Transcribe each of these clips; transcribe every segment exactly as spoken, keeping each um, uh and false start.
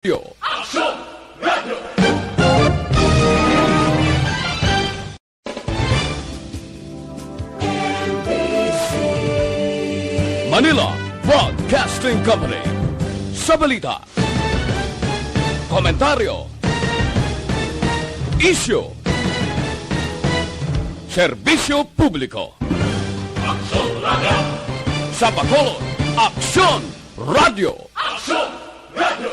Yo. Aksyon Radio! Manila Broadcasting Company. Sa balita, komentaryo, isyu, serbisyo publiko. Aksyon Radio! Sa Bacolod, Aksyon Radio! Aksyon Radio!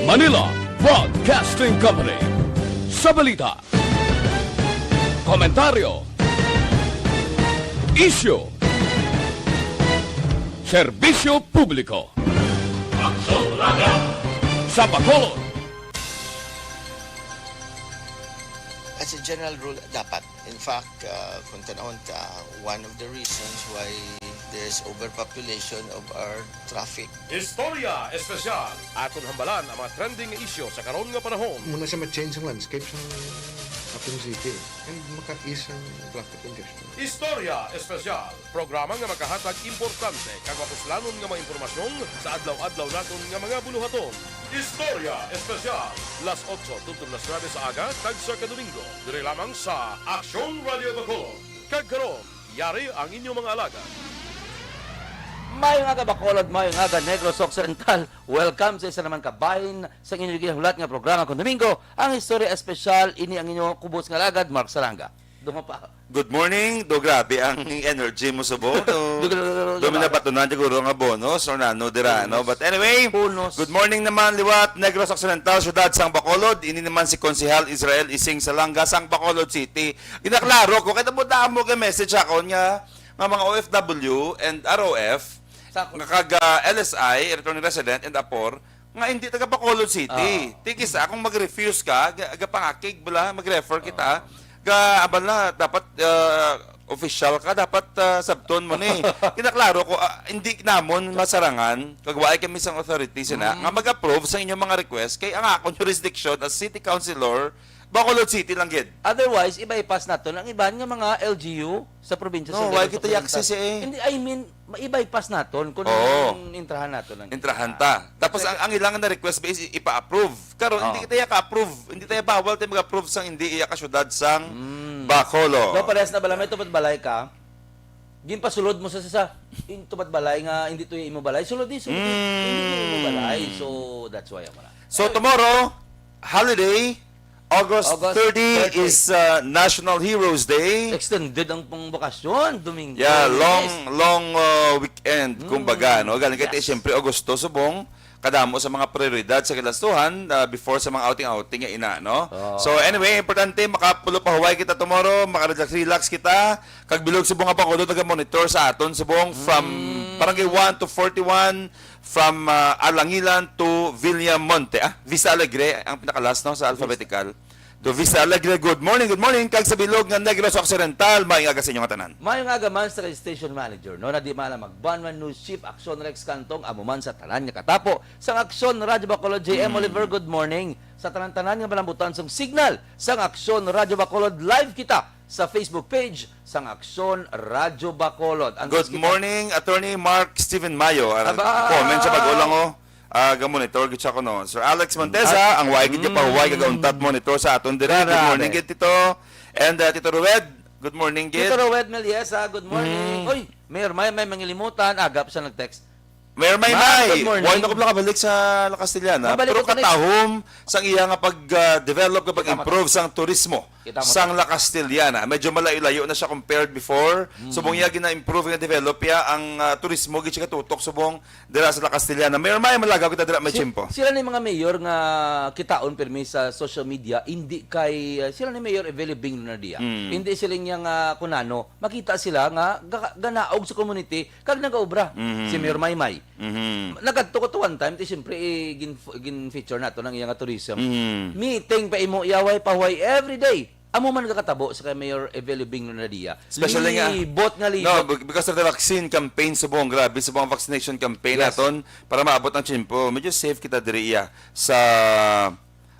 Manila Broadcasting Company. Sa balita, komentaryo, isyu, serbisyo publiko. Aksyon Radio! Sa Bacolod. As a general rule, dapat. In fact, uh, kung tanawon ta, one of the reasons why there's overpopulation of our traffic. Istorya Espesyal. Aton hambalan ang mga trending nga isyu sa karon nga panahon. Muna siya ma-change ang landscape sa aton city and maka-ease ang traffic congestion. Istorya Espesyal. Programa nga makahatag importante kag mapuslanon nga mga impormasyon sa adlaw-adlaw naton nga mga buluhaton. Istorya Espesyal, las otso tubtob las nuebe sa aga, tagsa ka Domingo, diri lamang sa Aksyon Radio Bacolod. Kag karon, yari ang inyong mga alagad. Maayong aga, Bacolod, maayong aga, Negros Occidental. Welcome sa isa naman ka bahin sa inyong ginahulat nga programa kon Domingo, ang Istorya Espesyal. Ini ang inyong kubos nga alagad, Mark Salanga. Dungo pa. Good morning. Do, grabe ang energy mo, subong. Do, Dugdug, dugdug, do, dugdug. May nabatunan siguro nga bonus or nano dira, no? Bonus. But anyway, Bonus. Good morning naman, liwat, Negros Occidental, syudad sang Bacolod. Ini naman si Konsehal Israel Ising Salanga sang Bacolod City. Ginaklaro ko, kay damo-damo kay message akon nga, nga mga O F W and R O F, Sa nga kag, ah, L S I, returning resident, and APOR, nga hindi taga Bacolod City. Ah. Ti kisa, kung mag-refuse ka, ga-, gapangakig bala, mag-refer kita, ga, abala, dapat, ah, official ka, dapat, ah, sabton mo ni. Kinaklaro ko, ah, hindi namon masarangan, kag waay kami sang authority sina, Mm. nga mag-approve sa inyong mga request, kay ang akon jurisdiction as city councilor, Bacolod City lang gid. Otherwise, i-bypass naton ang iban nga mga L G U sa probinsya sa No, wala Negros kita Occidental. Access eh. Hindi, I mean, ma-, i-bypass naton kung Oo. Intrahan naton ang Intrahan ta. Tapos ang, ang ilang na request ba is i- ipa-approve. Karon hindi Oo. kita ya ka-approve. Hindi tayo bawal tayo mag-approve sang hindi iya ka syudad sang Mm. Bacolod. Do, parehas na bala, may tupad balay ka. Ginpasulod mo sa, sa, sa, in tupad balay nga hindi to yung imo balay. Sulod di, sulod di. Hindi to yung imo balay. So, that's why ako na. So tomorrow, holiday, August August thirty thirty. Is, uh, National Heroes Day. Extended ang pang bakasyon, Domingo, Yeah, Lunes. Long, long, uh, weekend, Mm. kumbaga, no? Galing kay Yes. siyempre, Agosto, subong, kadamo sa mga prioridad sa kalastuhan, uh, before sa mga outing-outing nga ina, no? Oo. So, anyway, importante, makapulo pa huway kita tomorrow, makarelax-relax kita. Kag bilog subong nga Bacolod, naga-monitor sa aton, subong, from Mm. Barangay one to forty-one, from, ah, Alangilan to Villamonte. Ah, Vista Alegre ang pinakalas, no, sa alphabetical. To Vista Alegre, good morning, good morning. Kag sa bilog nga Negros Occidental, maayong aga sa inyo nga tanan. Maayong aga man sa station manager, no, na di man ang magbanwan news chief, Aksyon Rex Cantong, amo man sa tanan nga katapo sang Aksyon Radyo Bacolod, J M Mm. Oliver, good morning. Sa tanan-tanan nga malambutan sang signal sang Aksyon Radyo Bacolod, live kita sa Facebook page sang Aksyon Radyo Bacolod. Ang Good kita- morning, Attorney Mark Steven Mayo. Ah, Aba! Comment siya, bag-o lang, oh. Ah, ga-monitor gid siya kuno. Sir Alex Monteza, At- ang why gid niya Mm. pahuway, kagauntat monitor sa aton diri. Good Grabe. morning gid, Tito. And, ah, Tito Rued, good morning gid. Tito Rued Meliesa, good morning. Mm. Uy, Mayor May, may mangilimutan. Agap siya nag-text. Mayor Maymay, good morning. Why na ko nakabalik sa La Castellana? Mabalik Pero ko sa katahom sang iya nga pag-develop, nga Kita mo pag-improve sang turismo Kita mo sang La Castellana. Medyo malayo-layo na siya compared before. Hmm. Subong iya gina-improve, gina-develop iya ang, ah, turismo, gid siya katutok subong dira sa La Castellana. Mayor May, malagaw kita dira, may Si- tiyempo. Sila ni mga mayor nga kitaon pirmi sa social media, hindi kay, uh, sila ni Mayor Evelio Bing Lunardia. Hmm. Hindi sila niya nga kunano, makita sila nga ga- ganaog sa community kag nagaobra. Mhm. Si Mayor Maymay. Mhm. Nagadto ko to one time, ti siyempre, eh, gin-, gin-feature nato ng iya nga tourism. Mhm. Meeting pa imo, yaway, pahuway, every day. Amo man gakatabo sa kay Mayor Evelio Bing Nadia. Especially nga, Libot nga libot. No, be-, because of the vaccine campaign subong, grabe subong ang vaccination campaign Yes. naton para maabot ang tiyempo. Medyo safe kita diri iya sa,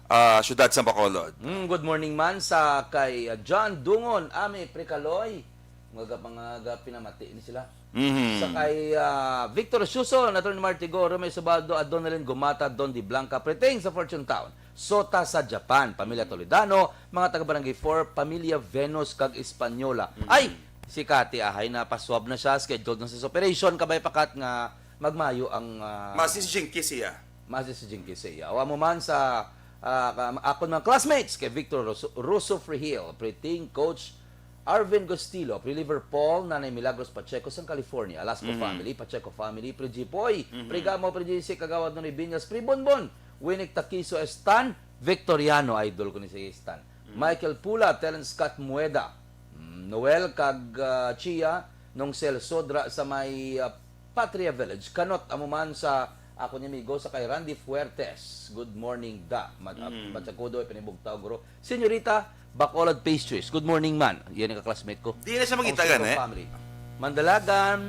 ah, syudad sa Bacolod. Mm, good morning man sa kay, ah, John Dungon, Ami Precaloy. Mga, mga pinamati ni sila. Mhm. Sa kay ah, Victor Suson, Attorney Marty Go, Romeo Subaldo, Adonalyn Gumata, Don Di Blanca, Preting sa Fortune Town, Sota sa Japan, Pamilya Toledano, mga taga Barangay four, Pamilya Venus kag Española. Ay, si Kati ahay na paswab na siya, scheduled na sa operation, kabay pakat nga magmayo ang ah, Masi si Jinky siya. Masi si Jinky sa iya. O amo man sa ah, ka- akon mga classmates kay Victor Russo, Russo Freehill, Preting, Coach Arvin Gostilo, Pre Liverpool, Nanay Milagros Pacheco sang California, Alasco family, Pacheco family, Pre Jipoy, Pre Gamo, Pre J C, Kagawad Nonoy Binyas, Pre Bonbon, Winnick Takiso Estan, Victoriano, idol ko ni si Estan. Michael Pula, Terence Scott Mueda, mm, Noel kag ah, Chia, Nong Cel Sodra sa may ah, Patria Village, Kanot, amo man sa akon amigo sa kay Randy Fuertes. Good morning, da. Mad mm. Batsakudo, Pinibugtaw, Guro. Senyorita, Bacolod Pastries. Good morning, man. Yan ang classmate ko. Di na siya makita Consuelo gani. Family. Mandalagan,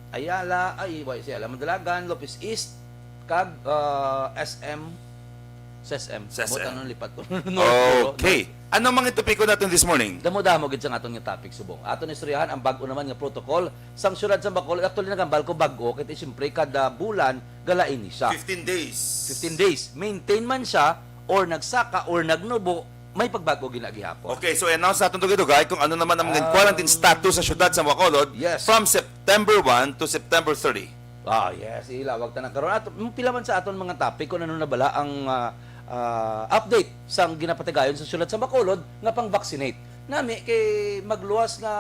Ayala, ay, why si Ayala? Mandalagan, Lopez East, kag ah, S M, sa S M. Sa S M. Buta nun, lipat ko. North Polo, Okay. Anong mga topiko natin this morning? Damo-damo gid sa aton nga topic subong. Aton istoryahan ang bag-o naman nga protocol sang siyudad sa Bacolod. Actually, nagambal ko bag-o kay siyempre kada bulan galain ni siya. Fifteen days. Fifteen days. Maintain man siya or nagsaka or nagnubo, may pagbag-o gina gihapon. Okay, so announce natin dugay-dugay kung ano naman ang Ah. quarantine status sa siyudad sa Bacolod Yes. from September one to September thirty. Ah, yes, ilawag ta na karon. At mm, pila man sa aton mga topic kung ano na bala ang ah, ah, update sang ginapatigayon sa siyudad sa Bacolod nga pang-vaccinate. Nami kay magluwas nga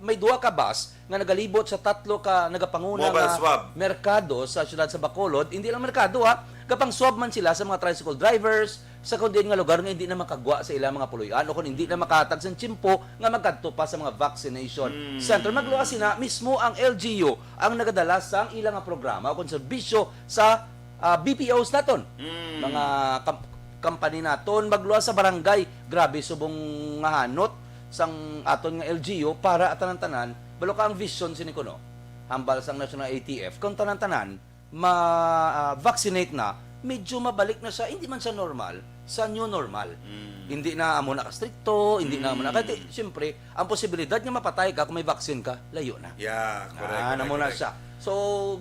may duha ka bus nga nagalibot sa tatlo ka nagapanguna Mobile nga swab. merkado sa siyudad sa Bacolod, hindi lang merkado ha, gapang swab man sila sa mga tricycle drivers, sa kung diin nga lugar nga hindi na makagwa sa ilang mga puloy-an o kung hindi na makahatag sang tiyempo nga magkadto pa sa mga vaccination Mm. center. Magluwas sina mismo ang L G U ang nagadala sang ilang nga programa o kung serbisyo sa ah, B P Os naton. Mm. Mga kam- company naton, magluwas sa barangay. Grabe subong nga hanot sang aton nga L G U para tanan-tanan. Balo ka ang vision sini kuno. Hambal sang National A T F, kung tanan-tanan ma-vaccinate na, medyo mabalik na siya, hindi man siya normal, sa new normal. Mm. Hindi na amo na kastrikto, hindi na amo na. Mm. Kasi, siyempre, ang posibilidad nga mapatay ka kung may vaccine ka, layo na. Yeah, correct. Ah, correct, namo na correct. siya. So,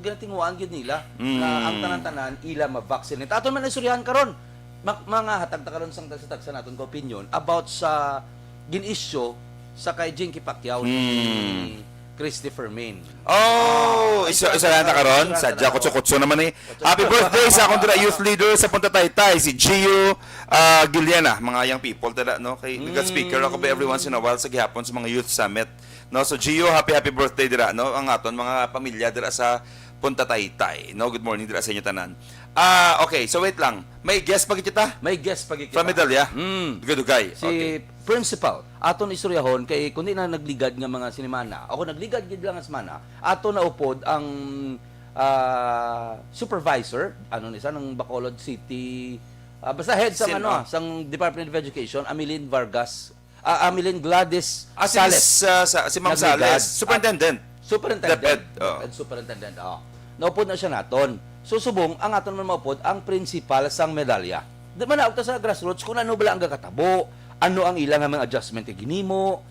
ginatinguhaan gyud nila Mm. na ang tanan-tanan ila ma-vaccinate. Aton man istoryahan karon. Ma- mga hatag ta karon sang tagsa-tagsa naton ka opinion about sa gin-issue sa kay Jinky Pacquiao ni Mm. Christy Fermin. Oh, Ah, isa isa- isa lang ta karon. isa- Sadya isa- kutso-kutso naman eh. Happy birthday sa akong dira youth leader sa Punta Taytay, si Gio ah, Guiliana, mga young people, tada, no? Kay nag-speaker ako ba every once in a while sa gihapon sa mga youth summit. No, so Gio, happy happy birthday dira, no? Ang aton mga pamilya dira sa Punta Taytay, no? Good morning dira sa inyo tanan. Ah, okay, so wait lang. May guest pa gid kita? May guest pa gid kita. From Medalya? Mm. Dugay-dugay. Si Okay. principal, aton istoryahon kay kundi na nagligad nga mga sinimana. Ako nagligad gid lang nga semana. Ato na upod ang ah, supervisor, ano ni sa ng Bacolod City, ah, basta head sang Sino? ano, ah, sang Department of Education, Amilin Vargas, ah, Amilin Gladys Ah, si Sales. Miss, ah, sa, si Ma'am Nagligad. Sales, superintendent. Superintendent. DepEd, oh. DepEd superintendent, oh. Naupod na siya naton. So, subong, ang aton man maupod, ang principal sang medalya. Di man naog ta sa grassroots kung ano bala ang gakatabo, ano ang ilang mga adjustment nga ginimo.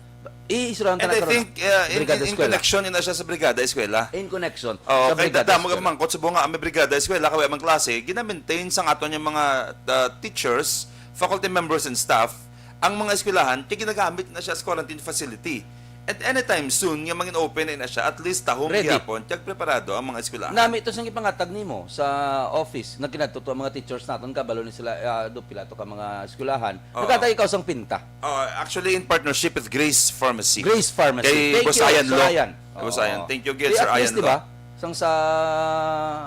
I-istoryahan ta And na I karon think na. uh, in, Brigada in, in Eskwela. connection ina siya sa Brigada Eskwela. In connection Oo, sa kay Brigada damo Eskwela. Ka mangkot subong nga may Brigada Eskwela kay may klase, gina-maintain sang aton yung mga uh, teachers, faculty members and staff ang mga eskwelahan kay ginagamit na siya as quarantine facility. At anytime soon nga mangin open na siya, at least tahom Ready. Gihapon kag preparado ang mga eskwelahan. Nami to sang ipangatag nimo sa office nga kinadto to ang mga teachers naton, kabalo ni sila ah, do pila to ka mga eskwelahan. Oo. Nagkatay ikaw sang pinta. Uh, actually in partnership with Grace Pharmacy. Grace Pharmacy. Kay Thank Boss you, Ian Sir Lo. Ian. Boss Oo. Ian. Thank you, Kay Sir at Ian least, di Lo. ba? Sang sa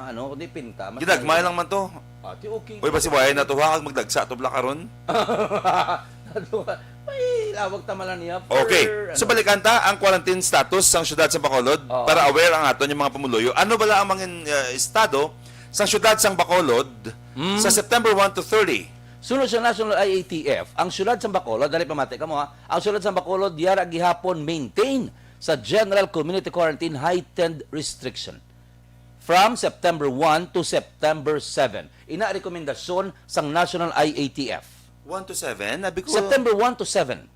ano, kundi pinta. Mas Ginagmay lang man to. Ah, di okay. Uy, basi wala na to ha, kag magdagsa to bala karon. Ay, lawag ta man lang niya. For, Okay. So ano, balikan ta ang quarantine status sang siyudad sa Bacolod Oo. Para aware ang aton yung mga pumuluyo. Ano bala ang mga uh, estado sang siyudad sang Bacolod Mm. Sa September one to thirty? Sunod sa National I A T F, ang siyudad sa Bacolod, dali pamati ka mo ha, ang siyudad sa Bacolod, yara gihapon maintain sa General Community Quarantine Heightened Restriction from September one to September seven. Ina rekomendasyon sang National I A T F. One to seven? Nabi ko, September one to seven.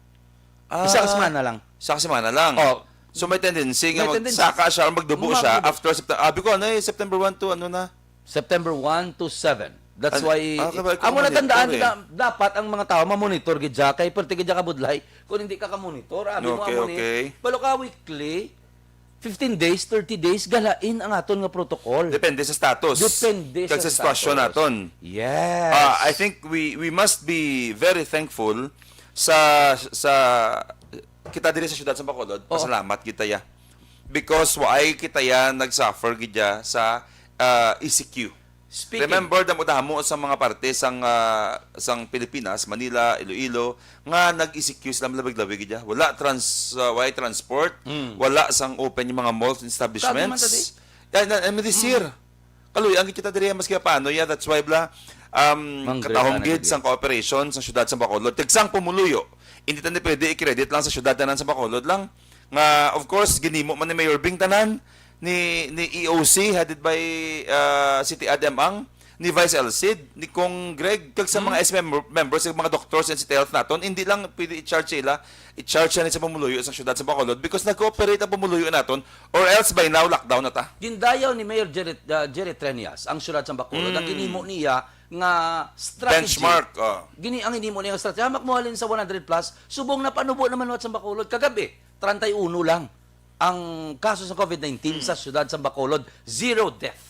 Ah, Isa ka semana lang. Isa ka semana lang. Oh, So may tendency nga May tendency. magsaka siya or magdubo siya Magdubo. after September. Abi ko, ano eh, September one to ano na? September one to seven. That's Ano? why, Ah, kabay ko amo na naman tandaan eh. nila, dapat ang mga tao mamonitor gid siya, kay perti gid siya kabudlay kung hindi ka ka-monitor. Abi mo Okay, amo ni, okay. balo ka weekly, fifteen days, thirty days, galain ang aton nga protocol. Depende sa status. Depende Kag sa sa sitwasyon status. naton. Yes. Ah, I think we we must be very thankful sa sa kita diri sa siyudad sa Bacolod. Oo. Pasalamat kita ya. Because waay kita ya nag-suffer gid ya sa ah, E C Q. Speaking. Remember, damo-damo sa mga parte sang ah, sang Pilipinas, Manila, Iloilo, nga nag-E C Q sila malabig-labig gid ya. Wala trans ah, waay transport, Mm. wala sang open yung mga malls and establishments. Kagi man ta, di? Yan, yan, I mean, this Mm. year. Kaluy-an gid kita diri maski paano, yeah, that's why bla um Mangger katahom ka na gid gid. sang cooperation sa siyudad sa Bacolod. Tigsang pumuluyo. Hindi ta ni pwede i-credit lang sa siyudad tanan sa Bacolod lang. Nga of course ginhimo man ni Mayor Bing tanan, ni ni E O C headed by uh, City Ad Emang, ni Vice Elcid, ni Cong Greg, kag sa Hmm. mga S M member, members, sa mga doctors and City Health naton, hindi lang pwede i-charge sila, i-charge siya ni sa pumuluyo sa siyudad sa Bacolod because nag-cooperate ang pumuluyo naton, or else by now lockdown na ta. Gindayaw ni Mayor Jerry, uh, Jerry Treñas ang siyudad sa Bacolod. Ang Mm. ginhimo niya nga strategy. Benchmark, oh. Gini ang ginhimo niya nga strategy. Hamak mo halin sa one hundred plus, subong na panubo naman wat sa Bacolod. Kagabi, treinta y uno lang ang kaso sa COVID nineteen Mm. sa siyudad sa Bacolod. Zero death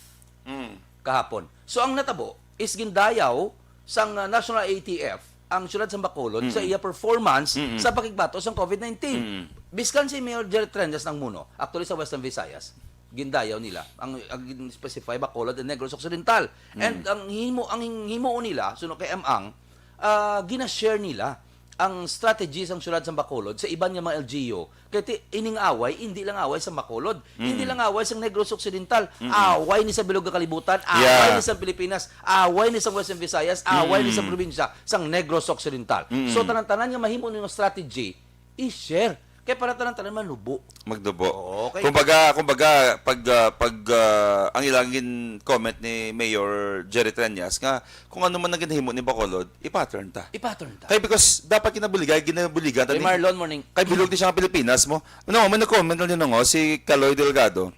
Mm. kahapon. So ang natabo is gindayaw sang uh, National A T F ang siyudad sa Bacolod sa Mm. iya performance Mm. sa pakigbato sang COVID nineteen. Mm. Biskan si Mayor Jerry Treñas nang muno, actually sa Western Visayas, gindayaw nila ang, ang specify Bacolod and Negros Occidental. And Mm. ang himo ang hing- himuon nila suno kay Emang, ah, gina-share nila ang strategy sang siyudad sa Bacolod sa iban nga mga L G U. Kay ti, ining away, hindi lang away sa Bacolod, Mm. hindi lang away sa Negros Occidental, Mm. away ni sa bilog nga kalibutan, away Yeah. ni sa Pilipinas, away ni sa Western Visayas, away ni sa Mm. probinsya sang Negros Occidental. Mm. So tanan-tanan nga mahimo nimo strategy, i-share. Kay para tanan-tanan manubo. Magdubo. Oo, okay. Kumbaga, kumbaga pag ah, pag ah, ang ilang gin comment ni Mayor Jerry Treñas nga kung ano man ang ginahimo ni Bacolod, i-pattern ta. I-pattern ta. Kay because dapat kinabuligay, ginabuligan ta Kay ni Marlon, morning. Kay bilog ni siya nga Pilipinas mo. No, may nag-comment na din ako, si Kaloy Delgado.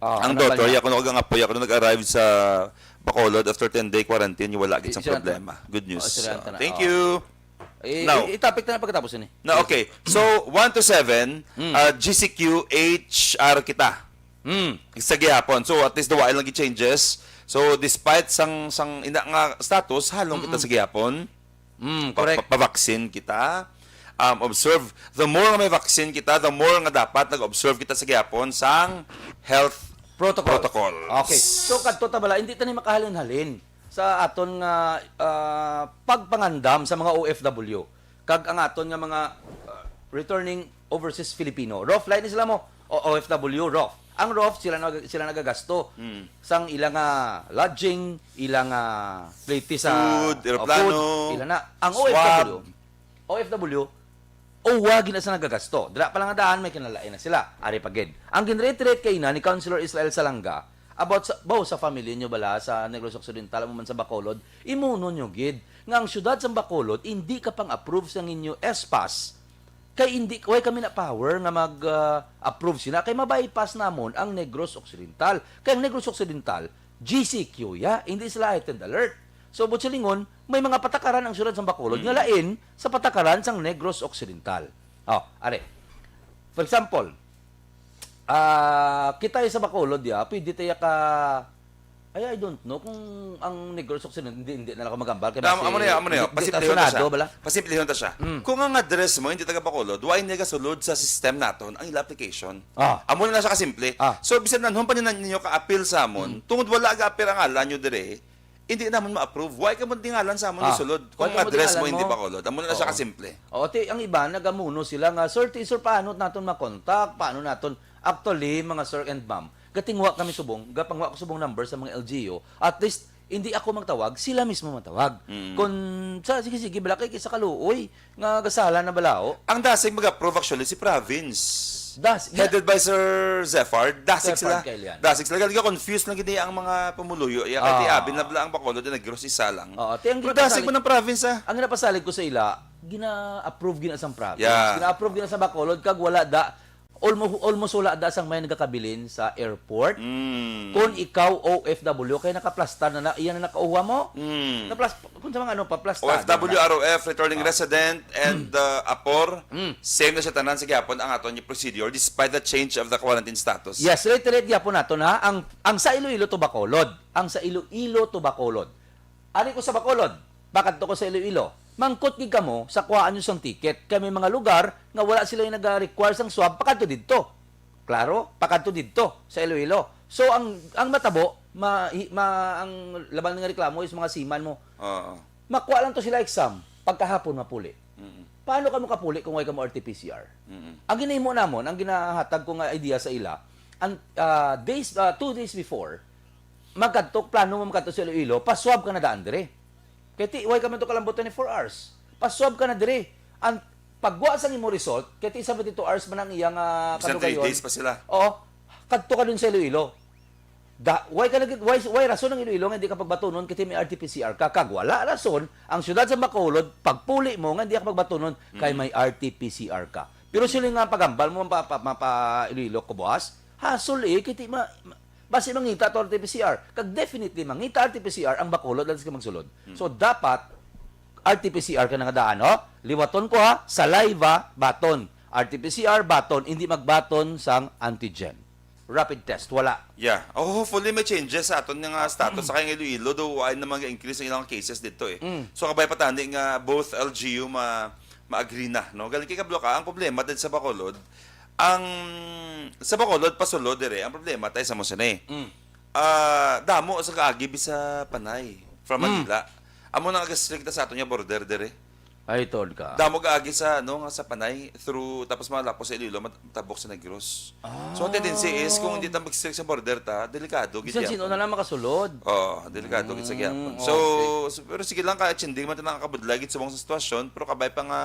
Ah, ang ano ba daughter, niya? Ako nag-apoy ako nung nag-arrive sa Bacolod after ten-day quarantine, yung wala gid sang Excellent. Problema. Good news. Oh, excellent Ah, na. Thank Oh. you. Eh, Now. i- i-topic na lang pagkatapos ini. Na, okay. So, one to seven, Mm. uh, G C Q H R kita. Mm. Sa gihapon. So, at least the while nag-changes. So, despite sang sang ina nga status, halong kita Mm-mm. sa gihapon. Mm, Pa- correct. pa- pa-vaccine kita. Um, observe, the more nga may vaccine kita, the more nga dapat nag-observe kita sa gihapon sang health Protocol. protocol. Okay. So, kadto ta bala, hindi ta ni makahalin-halin sa aton nga ah, pagpangandam sa mga O F W kag ang aton nga mga ah, returning overseas Filipino. Rough line ni sila mo. O, O F W, rough. Ang rough, sila nag- sila nagagasto Mm. sang ila nga lodging, ila nga plete sa Food, o, eroplano, food, ila na. Ang swab. O F W, O F W, uwa gina sa nagagasto. Dira pa lang nga daan, may kinalain na sila. Ari pa gid. Ang ginreiterate kay ina ni Councilor Israel Salanga about sa, baw sa family nyo bala sa Negros Occidental, amo man sa Bacolod, imuno nyo gid nga ang syudad sa Bacolod hindi ka pang-approve sa inyo S pass. Kay hindi, way kami na power nga mag-approve sina. Kay ma-bypass namon ang Negros Occidental. Kay ang Negros Occidental, G C Q ya, hindi sila heightened alert. So, buot silingon, may mga patakaran ang syudad sa Bacolod nga Mm. lain sa patakaran sang Negros Occidental. Oh, are. For example, ah, kita sa Bacolod, ya, pwede tayo ka, ay, I don't know kung ang Negros Occidental, hindi, hindi na lang ako magambal. Kay Amo, basi amo na yan, amo na yan. di- di- Pasimplihon ta siya. Senado, bala? Pasimplihon ta siya. Mm. Kung ang address mo hindi taga Bacolod, why hindi ka sulod sa system naton ang ila application? Ah. Amo na lang siya kasimple. Ah. So, bisan nanhon pa ninyo ka-appeal sa amon, Mm. tungod wala ga-appear ang ngalan nyo dire, hindi namon ma-approve. Why ka mo tingalan sa amon Ah. isulod? Why Kung ka mo address mo tingalan hindi mo? Bacolod, amo na lang siya Oo. kasimple. Oo, ti, ang iba, nagamuno sila nga, "Sir, ti, sir, paano naton makontak? Paano naton?" Actually, mga sir and ma'am, gatingwa kami subong, gapangwa ko subong number sa mga L G U. At least, hindi ako magtawag, sila mismo matawag. Mm. Kung, sa, sige, sige, bala kay sa kaluoy, nga gasala na balao. Ang dasig mag-approve actually si province. Das-, Headed by Sir Zephyr, dasig Zephyr sila. Kailian. Dasig sila. Kaya confused lang gini ang mga pumuluyo. Iya, kay Ah. ti abi na bala ang Bacolod na nag-gross isa lang. Oo, ti ang Pero dasig ginapasalig, mo ng province, ah. Ang ginapasalig ko sa ila, gina-approve gina sa province. Yeah. Gina-approve gina sa Bacolod, kag wala da, almost, almost wala da sang may nagakabilin sa airport. Mm. Kung ikaw O F W, kay nakaplastar na, na, iyan na nakauha mo. Mm. Naplas-, kung sa mga ano, paplastar O F W, na. R O F, returning resident, and uh, apor, Mm. same na siya tanan sa gihapon ang aton nga procedure despite the change of the quarantine status. Yes, reiterate gyapon nato na ang ang sa Iloilo to Bacolod, ang sa Iloilo to Bacolod. Ari ko sa Bacolod, pakadto ko sa Iloilo. Mangkot gid kamo sa kuhaan nyo sang ticket kay may mga lugar nga wala sila yung nag-require sang swab pakadto didto. Klaro, pakadto didto sa Iloilo. So ang ang matabo, ma, ma ang laban nga reklamo is mga seaman mo. Oo. Makuha lang to sila exam, pagkahapon mapuli. Mm. Paano ka makapuli kung way ka mo R T P C R? Mm. Ang ginahimo namon, ang ginahatag ko nga idea sa ila, ang ah, days ah, two days before, magkadto, plano mo magkadto sa Iloilo, paswab ka na daan dire. Kay ti, way ka man to kalambot twenty-four hours. Paswab ka na dire. Ang pagwa sa imo result, kay ti seventy-two hours man ang iya nga Bisan three kadugayon. Days pa sila. Oo, kadto ka dun sa Iloilo. Da, why ka nag why, why rason ang Iloilo nga hindi ka pagbatunon kay may R T P C R ka? Kag wala rason ang siyudad sa Bacolod pagpuli mo nga hindi ka pagbatunon kay may R T P C R ka. Pero sila nga pagambal mo mapa, pa, mapa Iloilo ko buwas, hasol eh kay ti ma, ma- basi mangita to R T P C R. Kag definitely mangita R T P C R ang Bacolod alas ka magsulod. So dapat R T P C R ka na nga daan, oh. Liwaton ko ha, saliva, baton. R T P C R, baton, hindi magbaton sang antigen. Rapid test, wala. Yeah. Oh, hopefully may changes sa aton nga status sa kay Iloilo, do ay naman increase ang ilang cases dito eh. Mm. So kabay pa tani nga both L G U ma ma-agree na, no? Galing kay kablo ka, ang problema din sa Bacolod, ang sa Bacolod pasulod dire, ang problema tay sa mo sini. Mm. Ah, damo sa kaagi bisa Panay from Mm. Manila. Amo nang aga-strict sa aton nga border dire. Ay, tol ka. Damo kaagi sa ano nga sa Panay through tapos malapos sa Iloilo mat- tabok sa Negros. So ang tendency is kung hindi ta mag-strict sa border ta, delikado gid Bisan sino gyapon. Na lang makasulod. Oh, delikado gid sa Mm, gyapon. okay. So, so, pero sige lang kay chinding man ta nakakabudlay gid subong sa sitwasyon, pero kabay pa nga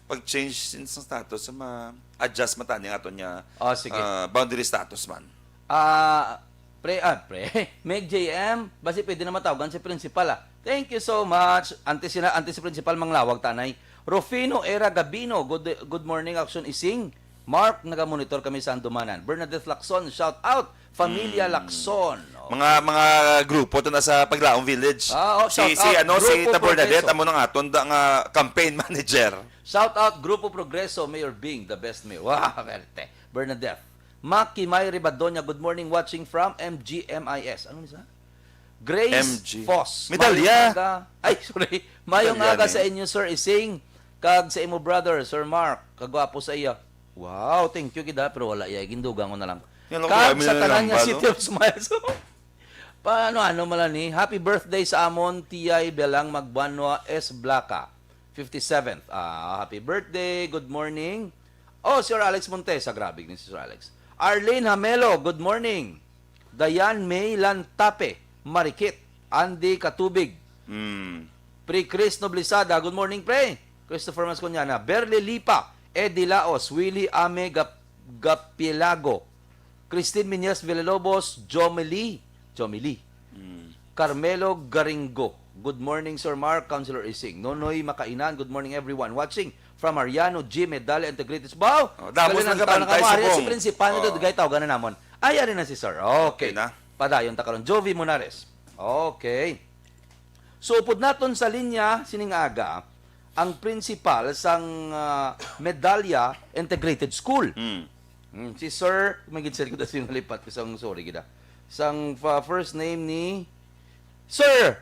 pag-change sin sa status sa ma-adjust man tani ang aton nga Oh, sige. ah, boundary status man. Ah, pre, ah, pre. Meg J M, basi pwede na matawagan si principal ah. Thank you so much. Antes sina, antes si principal manglawag tanay. Rufino Era Gabino, good good morning Action Ising. Mark, nagamonitor kami sa Andumanan. Bernadette Lacson, shout out. Familia Lacson. Oh. Mga mga grupo to na sa Paglaong Village. Ah, oh, si shout si out. ano si Grupo Ita Bernadette Progreso. Amo nang aton da nga campaign manager. Shout out Grupo Progreso, Mayor Bing, the best mayor. Wow, perte. Bernadette. Maki May Ribadonia, good morning, watching from M G M I S. Ano ni sa? Grace M G. Foss. Medalya. Mayong aga. Ay, sorry. Mayong Medalya aga ni. Sa inyo, Sir Ising. Kag sa imo brother, Sir Mark. Kagwapo sa iya. Wow, thank you gid ha, pero wala iya. Gindugang ko na lang. Yan lang Kag kami sa na tanan lang niya, balo. City of Smiles. Paano, ano man ni? Happy birthday sa amon, Tiyay Belang Magbanwa S. Blaca. Fifty-seventh. Ah, happy birthday. Good morning. Oh, Sir Alex Montesa. Grabe ni Sir Alex. Arlene Hamelo, good morning. Dayan May Lantape, Marikit. Andy Katubig. Mm. Pre Chris Noblisada, good morning, pre. Christopher Masconiana, Berly Lipa, Eddie Laos, Willie Ame Gap, Gapilago, Christine Miñez Villalobos, Jomely, Jomely, Mm. Carmelo Garingo. Good morning, Sir Mark, Councilor Ising. Nonoy Makainan, good morning, everyone. Watching from Mariano G. Medalla, Integrated Cubao. Oh, damo Galing sa ang tao nagabantay nakawa. Ari subong. Si Principal nito, Oh. Dugay, tawagan na namon. Ay, ari na si Sir. Okay. Okay na. Padayon ta karon. Jovi Munares. Okay. So, upod naton sa linya, sining aga, ang principal sang ah, Medalla Integrated School. Mm. Hmm, si Sir, may gid sir kita sing nalipat ko sang sorry gid ah. Sang fa- first name ni Sir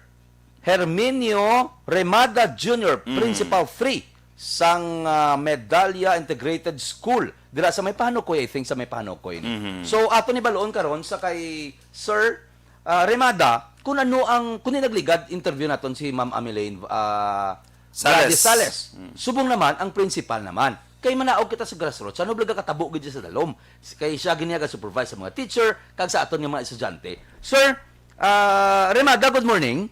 Herminio Remada Junior, Mm. Principal three sang ah, Medalla Integrated School. Dira sa may Panukoy, I think sa may Panukoy. Ni. Mhm. So ato ni baloon karon sa kay Sir ah, Remada, kung ano ang kung nagligad interview naton si Ma'am Ameline ah, Sales. Gladys Sales. Mm. Subong naman ang principal naman. Kay manaog kita sa grassroots, ano talaga katabo gid sa dalom? Kay siya gid niya ga-supervise sa mga teacher kag sa aton nga mga estudyante. Sir, ah, Remada, good morning.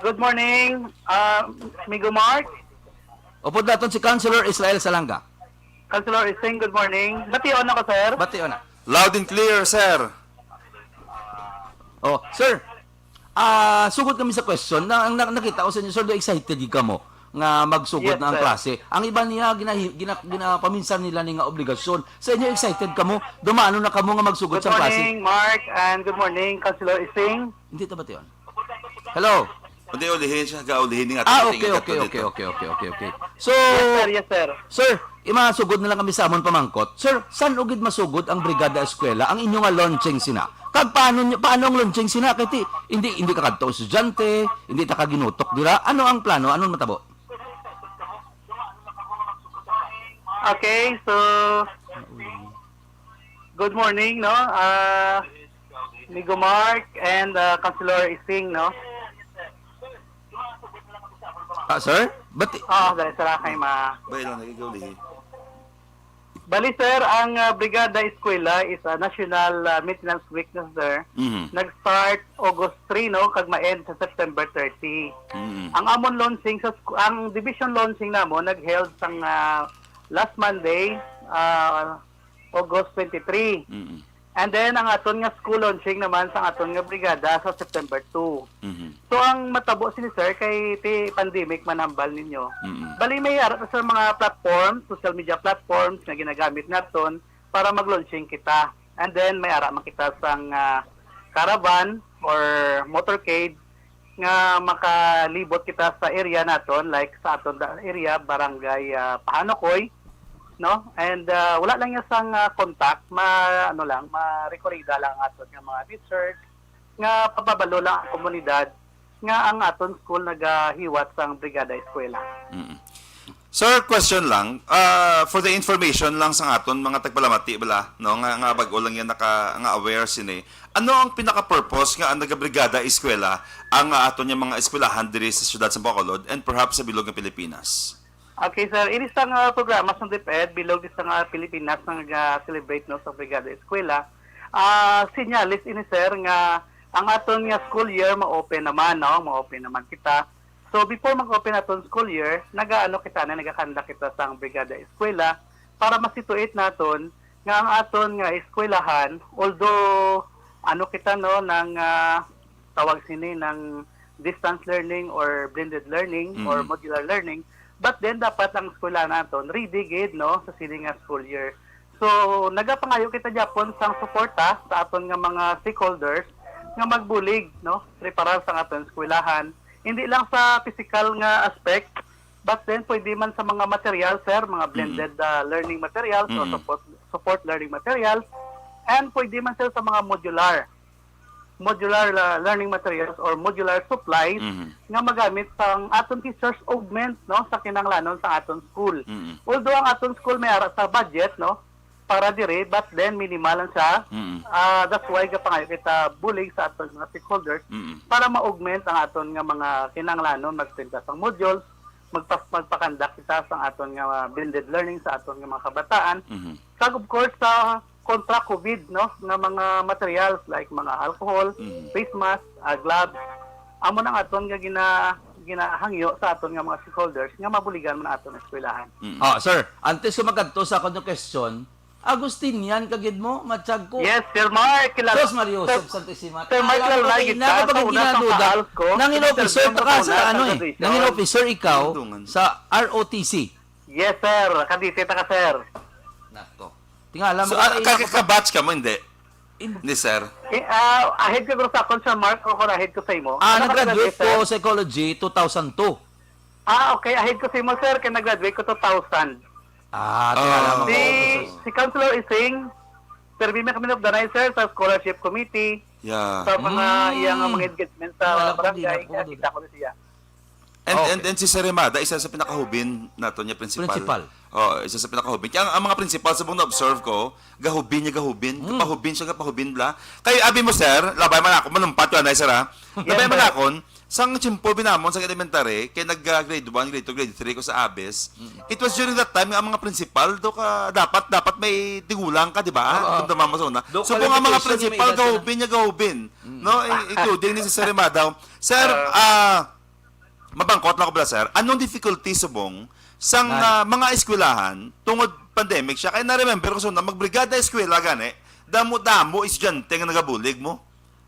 Good morning, uh, Migo Mark. Upod naton si Councilor Israel Salanga. Councilor Ising, good morning. Bation ako, sir. Bation na. Loud and clear, sir. Oh, sir. Ah, sugod kami sa question. Na, ang na- nakita ko sa inyo, sir, do excited gid kamo. nga magsugod Yes, na ang sir. klase. Ang iba niya, ginahi-, gina-, ginapaminsan nila ni nga obligasyon. Sa inyo, excited kamo? Dumano na kamo nga magsugod Good sa klase? morning, Mark, and good morning, Councilor Ising. Hindi ta ba 'yon? Hello? Hindi, ulihin siya. Gaulihin nga. Ah, Tingin okay, ka okay, to okay, dito. okay, okay, okay, okay. So, Yes, sir. Yes, sir. sir, imasugod na lang kami sa amon pamangkot. Sir, san ugid masugod ang Brigada Eskwela, ang inyo nga launching sina? Kag paano nyo, paano ang launching sina? Kay ti, hindi, hindi ka kadto estudyante, hindi ta ka ginutok dira. Ano ang plano? Anong matabo? Okay, so, good morning, no? Ah, Migo Mark and, ah, Councilor Ising, no? Ah, sir? But Oh, dali, sir, kay ma- Bay lang, nagigaulihi. Bali, sir, ang, ah, Brigada Eskwela is a National, ah, Maintenance Week na, sir. Mhm. Nag-start August three, no, kag ma-end sa September thirty. Mhm. Ang amon launching sa sku-, ang division launching namo nag-held sang, ah, last Monday, ah, August twenty-three. Mhm. And then, ang aton nga school launching naman sa aton nga brigada sa September two. Mhm. So, ang matabo sini, sir, kay ti pandemic man hambal ninyo. Mhm. Bali, may ara sa mga platforms, social media platforms nga ginagamit naton para mag-launching kita. And then, may ara man kita sang, ah, caravan or motorcade nga makalibot kita sa area naton, like sa aton da-, area, barangay, ah, Pahanukoy, no? And, ah, wala lang niya sang, ah, contact, ma-, ano lang, ma-rekorida lang aton nga mga research nga papabalo lang ang komunidad nga ang aton school nagahiwat sang Brigada Eskwela. Mm. Sir, question lang. Ah, for the information lang sa aton mga tagpalamati bala, no, nga, nga bag-o lang yan naka, nga aware sini. Ano ang pinaka-purpose nga ang nagabrigada eskwela ang, ah, aton nga mga eskwelahan diri sa siyudad sa Bacolod and perhaps sa bilog nga Pilipinas? Okay, sir. Ini sa nga programa sa DepEd, bilog sa nga Pilipinas nga nag-celebrate, no, sa Brigada Eskwela. Ah, senyales ini, sir, nga ang aton nga school year ma-open naman, no? Ma-open naman kita. So, before mag-open aton school year, nagaano kita na, nagakandak kita sang Brigada Eskwela para masituate naton nga ang aton nga eskwelahan, although ano kita, no, nang, ah, tawag sini, nang distance learning or blended learning or Mm. modular learning, but then dapat ang eskwelahan naton ready gid, no, sa sini nga school year. So, nagapangayo kita gyapon sang suporta sa aton nga mga stakeholders nga magbulig, no, preparar sang aton eskwelahan. Hindi lang sa pisikal nga aspect, but then pwede man sa mga material, sir, mga Mm. blended, ah, learning materials or Mm. support, support learning materials, and pwede man, sir, sa mga modular, modular, ah, learning materials or modular supplies Mhm. nga magamit sang aton teachers augment, no, sa kinahanglanon sa aton school. Mm. Although ang aton school may ara sa budget, no, para diri, but then minimal lang siya. Mm. Ah, that's why gapangayo kita bulig sa aton mga stakeholders Mm. para ma-augment ang aton nga mga kinahanglanon, mag-print sang modules, magpa-, magpakandak kita sa aton nga blended learning sa aton nga mga kabataan. Mhm. Kag of course sa kontra COVID, no, nga mga materials like mga alcohol, Mhm. face mask, ah, gloves. Amo nang aton nga gina-, ginahangyo sa aton nga mga stakeholders nga mabuligan man aton eskwelahan. Mm. Ah, sir, antes ko magkadto sa akon nga question, Agustinian ka gid mo, matsyag ko. Yes, Sir Mark, kilala. Sus, Maria Joseph Sir, Santissima. Sir Mark, kilala ko kita kay sa una sa ginaduda. Kaal ko, nangin officer ta ka sa ano eh. Nangin officer ikaw sa R O T C. Yes, sir. Kadite ta ka, sir. Nako. Tingala mo So, ka, ah, ina ka, ko pa. Ka-batch ka mo, hindi? Hindi, sir. Eh, ah, ahead ka guro sa akon, Sir Mark, o kung ahead ko sa imo? Ah, Ano ka nag-graduate nag-graduate, ko sir? Psychology two thousand two. Ah, okay. Ahead ko sa imo, sir, kay nag-graduate ko two thousand. Ah, tingala mo. Si, si Councilor Ising, permi man kami nag-organize, sir, sa scholarship committee, Yeah. sa mga Mm. iyang mga engagement sa Wala ko, di na barangay, ko kaya duda. Kita ko na siya. And, Okay. and, and si Sir Remada, isa sa pinakahubin nato niya principal. Principal. Oh, isa sa pinakahubin. Kaya ang, ang mga principal sa mga na-observe ko, gahubin niya, gahubin. Hmm. Kapahubin siya, kapahubin bla. Kay abi mo, sir, labay man ako, manumpat ko, anay, sir, ha? Yes, Labay man sir. Ako, sang tiyempo binamon sa elementary, kay nag, ah, grade one, grade two, grade three ko sa Abes. Mm. It was during that time nga ang mga principal, do ka, dapat, dapat may tigulang ka, di ba? Oo. Kung tama mo sa una. Do So, kung ang mga qualification, may principal, edad ka na. Gahubin niya, gahubin. Mm. No? I-, including ni Sir Remada. Sir, Ah. ah, Mabangkot lang ko bala, sir. Anong difficulty subong sang, Nay. ah, mga eskwelahan tungod pandemic siya? Kaya na-remember ko sa una, magbrigada eskwela gani, damo-damo estudyante nga nagabulig mo.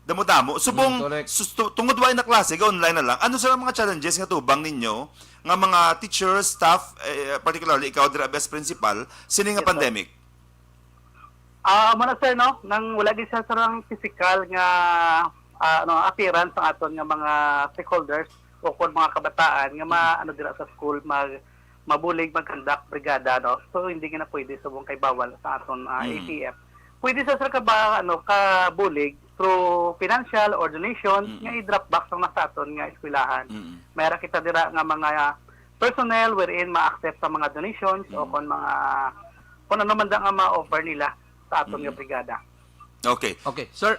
Damo-damo. Subong, Mm, correct. sus-, tu-, tungod wa na klase, ga-online na lang. Ano sa mga challenges nga tubang ninyo nga mga teachers, staff, eh, particularly ikaw dira best principal, sini nga Yes, sir. pandemic? Ah, amo na, sir, no? Nang wala gid siya sarang physical nga, ah, ano, appearance ang aton nga mga stakeholders o kon mga kabataan nga ma-, ano, dira sa school, mag-, mabulig, mag-conduct brigada, no? So, hindi nga na pwede subong kay bawal sa aton, ah, Mm. A P F. Pwede sa, sir, ka ba, ano, kabulig through financial or donations Mm. nga i-drop box lang na sa aton nga eskwelahan. Mm. May ara kita dira nga mga personnel wherein ma-accept sa mga donations o Mm. kon mga, kung ano man da nga ma-offer nila sa aton nga Mm. brigada. Okay. Okay, sir,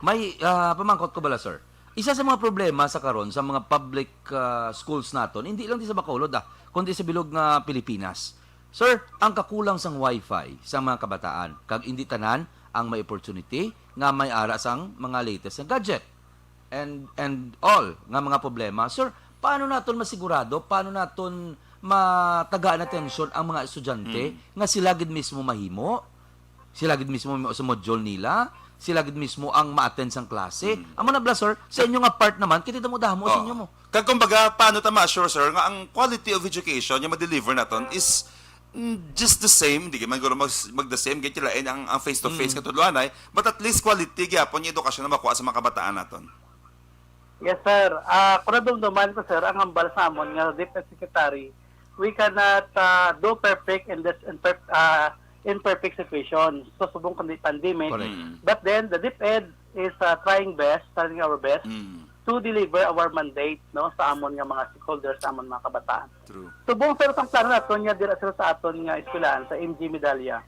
may, ah, pamangkot ko bala, sir. Isa sa mga problema sa karon sa mga public, ah, schools naton, hindi lang di sa Bacolod, ah, kundi sa bilog nga Pilipinas. Sir, ang kakulang sang wifi sa mga kabataan, kag hindi tanan ang may opportunity nga may ara sang mga latest nga gadget and, and all nga mga problema. Sir, paano naton masigurado, paano naton matagaan atensyon ang mga estudyante Mm. nga sila gid mismo mahimo? Sila gid mismo mo-, sa module nila, sila gid mismo ang ma-attend sang klase. Mm. Amo na bala, sir, sa inyo nga part naman, kay damo-damo sa Oo. inyo mo. Kag kumbaga, paano ta ma-assure, sir, nga ang quality of education nga ma-deliver naton is, mm, just the same, di man guro mag, mag the same, kay lain ang, ang face-to-face Mm. nga tudloanay, but at least quality gyapon nga edukasyon na makuha sa mga kabataan naton. Yes, sir. Ah, kung nadumduman ko, sir, ang hambal sa amon nga DepEd Secretary, we cannot, ah, do perfect in this, in per-, ah, in perfect situation. So, subong kundi pandemic. Correct. Mm. But then, the DepEd is, ah, trying best, trying our best Mm. to deliver our mandate, no, sa amon nga mga stakeholders, sa amon mga kabataan. True. Subong, sir, ang plano naton nga dira, sir, sa aton nga eskwelahan, sa M G Medalla.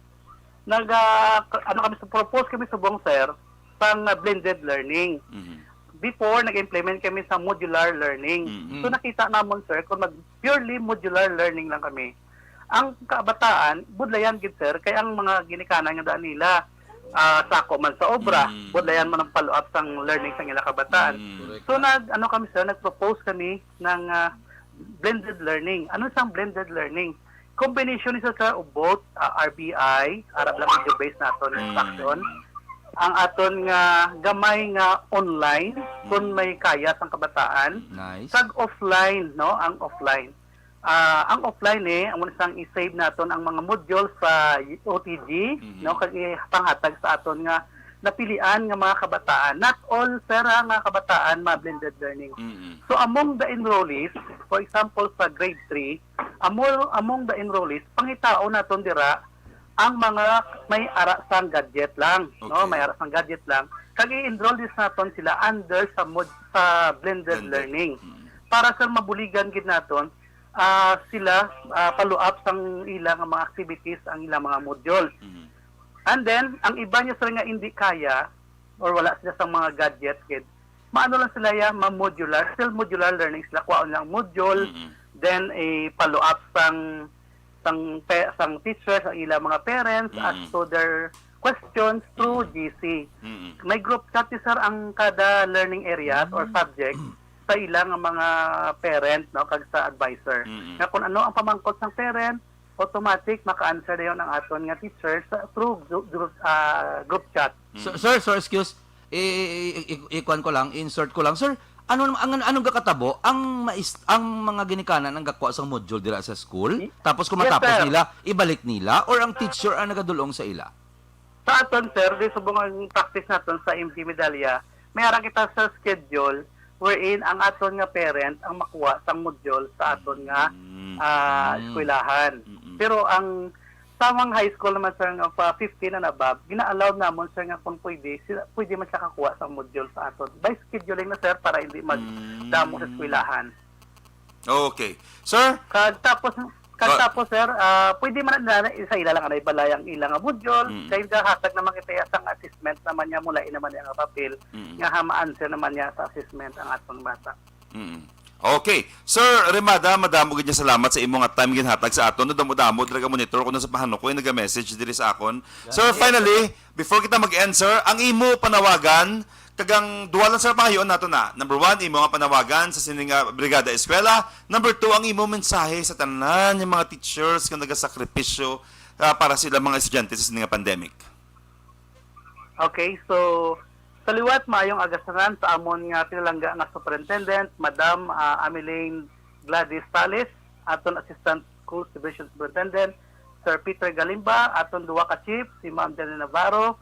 Nag, ah, k-, ano kami, sa propose kami subong, sir, sang, ah, blended learning. Mhm. Before, nag-implement kami sa modular learning. Mhm. So, nakita namon, sir, kung mag purely modular learning lang kami, ang kabataan, budlayan gid, sir, kay ang mga ginikanan nga daan nila, ah, sako man sa obra, Mm. budlayan man ang follow-up sang learning sang ila kabataan. Mm. Correct. So, nag, ano kami, sir, nag-propose kami ng, ah, blended learning. Ano sang blended learning? Combination ni sa, sir, of both, ah, R B I, ara lang video-based naton Mm. instruction, ang aton nga gamay nga online, kung Mm. may kaya sang kabataan, Nice. kag offline, no, ang offline. Ah, ang offline, eh, amo na sang i-save naton ang mga modules sa O T G, Mhm. no, kag ipanghatag sa aton nga napilian nga mga kabataan. Not all, sir, ha, nga kabataan ma-blended learning. Mm-mm. So, among the enrollees, for example, sa grade three, among, among the enrollees, pangitaon naton dira ang mga may ara sang gadget lang, no? Okay. May ara sang gadget lang. Kag i-enroll din naton sila under sa mod-, sa blended Blended. learning. Mm. Para sa mabuligan gid naton, ah, sila, ah, follow up sang ila nga mga activities, ang ila mga module. Mm. And then, ang iba niya sila nga hindi kaya or wala sila sa mga gadget gid, maano lang sila ya, ma-modular, still modular learning sila, kuhaon lang module, Mm-mm. then i-follow up sang, sang pe-, sang teachers, ang ila mga parents as Mm-mm. to their questions through Mm-mm. G C. Mm-mm. May group chat ni sir ang kada learning areas or Mm. subject sa ila nga mga parent, no, kag sa advisor. Mm-mm. Nga kung ano ang pamangkot sang parent, automatic maka-answer dayon ang aton nga teacher sa, through gru-, gru-, ah, group chat. Sir, Mm. sir, sir, excuse. I, i, i, i, ikuan ko lang, insert ko lang. Sir, ano nam-, ang, anong gakatabo? Ang mais-, ang mga ginikanan ang gakuha sang module dira sa school, Hmm? tapos kung Yes, matapos sir. nila, ibalik nila, or ang teacher ang nagadulong sa ila? Sa aton, sir, di subong ang practice naton sa M G Medalla, may ara kita sa schedule wherein ang aton nga parent ang makuha sang module sa aton nga, Mm. ah, Mm. eskwelahan. Mm-mm. Pero ang samang high school naman, sir, nga pa fifteen and above, gina-allow namon, sir, nga kung pwede, sila, pwede man siya kakuha sang module sa aton. By scheduling na, sir, para hindi magdamo sa Mm. eskwelahan. Okay. Sir? Kag tapos, kag Ah. tapos, sir, ah, pwede man na sa ila lang anay balay ang ila nga module. Mm. Kay gahatag naman kita ya sang assessment naman niya, mula naman niya nga papel, Mm. nga ha ma-answer naman niya sa assessment ang atong bata. Mm. Okay. Sir Remada, madamo gid nga salamat sa imo nga time ginhatag sa aton. Nadamo-damo dira ka monitor kuno sa pahanukoy, naga-message diri sa akon. Sir, Yes, sir. finally, before kita mag-end, sir, ang imo panawagan, kag ang duha lang, sir, pangayoon nato na. Number one, imo nga panawagan sa sini nga Brigada Eskwela. Number two, ang imo mensahe sa tanan nga mga teachers nga nagasakripisyo, ah, para sa ilang mga estudyante sa sini nga pandemic. Okay, so, Sa liwat, maayong aga sa tanan sa amon nga pinalangga nga superintendent, Madam, ah, Ameline Gladys Tales, aton Assistant Schools Division Superintendent, Sir Peter Galimba, aton duwa ka chief, si Ma'am Janine Navarro,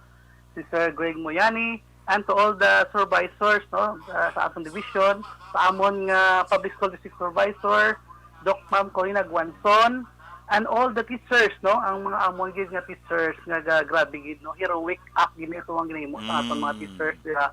si Sir Greg Moyani, and to all the supervisors, no, uh, sa aton division, sa amon nga Public School District Supervisor, Doc Ma'am Corina Guanzon, and all the teachers, no, ang mga amon gid nga teachers nga ga- grabe gid, no, heroic act gid ito ang ginahimo sa aton mga Mm. teachers diha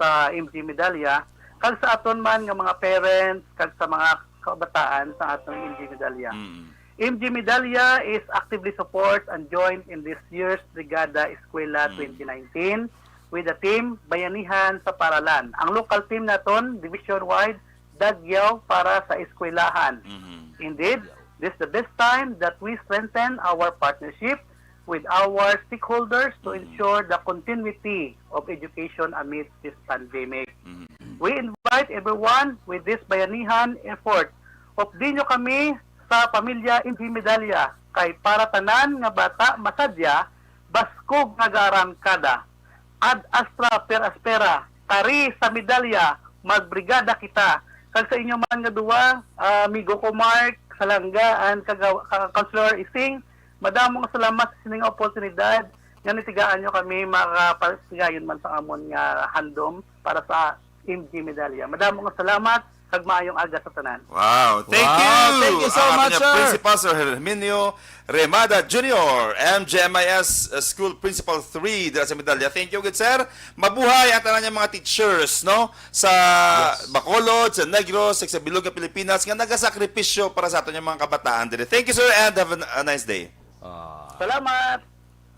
sa M G Medalla, kag sa aton man nga mga parents, kag sa mga kabataan sa aton M G Medalla. Mm. M G Medalla is actively supports and joined in this year's Brigada Eskwela Mm. twenty nineteen with the team Bayanihan sa Paralan. Ang local team naton, division-wide, Dagyaw para sa eskwelahan. Mhm. Indeed, this is the best time that we strengthen our partnership with our stakeholders to Mm. ensure the continuity of education amidst this pandemic. Mhm. We invite everyone with this bayanihan effort. Updi nyo kami sa pamilya M G Medalla kay para tanan nga bata masadya, baskog nga gaarangkada. Ad astra per aspera, kari sa Medalla, magbrigada kita. Kag sa inyo man nga duwa, ah, amigo ko Mark Salanga and kagaw- ka- Councilor Ising, madamo nga salamat sa sining oportunidad nga nitigaan nyo kami makapasigayon man sa amon nga handom para sa M G Medalla. Madamo nga salamat kag maayong aga sa tanan. Wow, thank Wow, you! thank you so Ang aton much, nga sir. Principal, Sir Herminio Remada Junior, M G M I S, uh, School Principal three, dira sa Medalla. Thank you, good sir. Mabuhay ang tanan nga mga teachers, no? Sa Yes. Bacolod, sa Negros, sa bilog nga Pilipinas, nga nagasakripisyo para sa aton nga mga kabataan diri. Thank you, sir, and have a, a nice day. Ah. Salamat!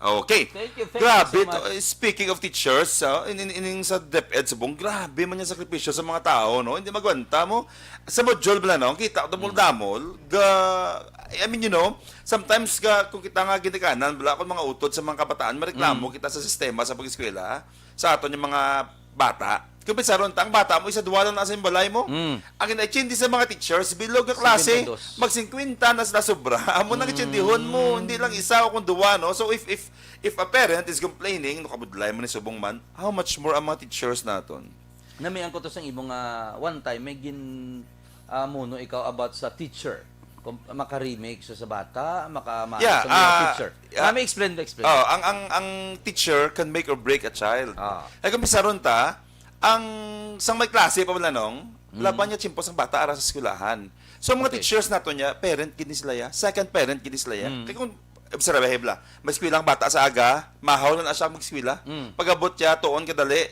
Okay. Thank you, thank you Grabe so to, much. eh, speaking of teachers, ah, in, in, ining sa DepEd subong, grabe man yung sakripisyo sa mga tao, no? Hindi magwanta mo. Sa module bala, no? Kita ko damol-damol, ga, I mean, you know, sometimes ga, kung kita nga ginikanan, bala, kung mga utod sa mga kabataan, mareklamo Mm. kita sa sistema sa pag-eskwela, sa aton yung mga bata. Kung pisaron ta, ang bata mo, isa duwa lang na sa imong balay mo. Mm. Ang inaitsindi sa mga teachers, bilog nga klase, Singkwenta y dos. mag-singkwenta na sila sobra. Amo nang itsindihon mo, Mm. hindi lang isa o kung duwa, no? So, if, if, if a parent is complaining, no, kabudlay man ni subong man, how much more ang mga teachers naton? Namian ko to sa imo nga one time, may gin, ah, muno ikaw about sa teacher. Kung maka-remake siya sa bata, makamayo Yeah, sa mga ah, teacher. yeah. Ah, may explain, may explain. Oh, ang, ang, ang teacher can make or break a child. Ah. Ay, kung pisaron ta, ang sang may klase pa wala nung, Mm. laban niya tiyempo sang bata ara sa eskwelahan. So, ang mga Okay. teachers nato niya, parent gid ni sila ya, second parent gid ni sila ya. Mm. Kaya kung, obserbahe bala, may eskwela ang bata sa aga, mahaw na na siya mag-eskwela. Mm. Pag-abot niya, tuon kadali,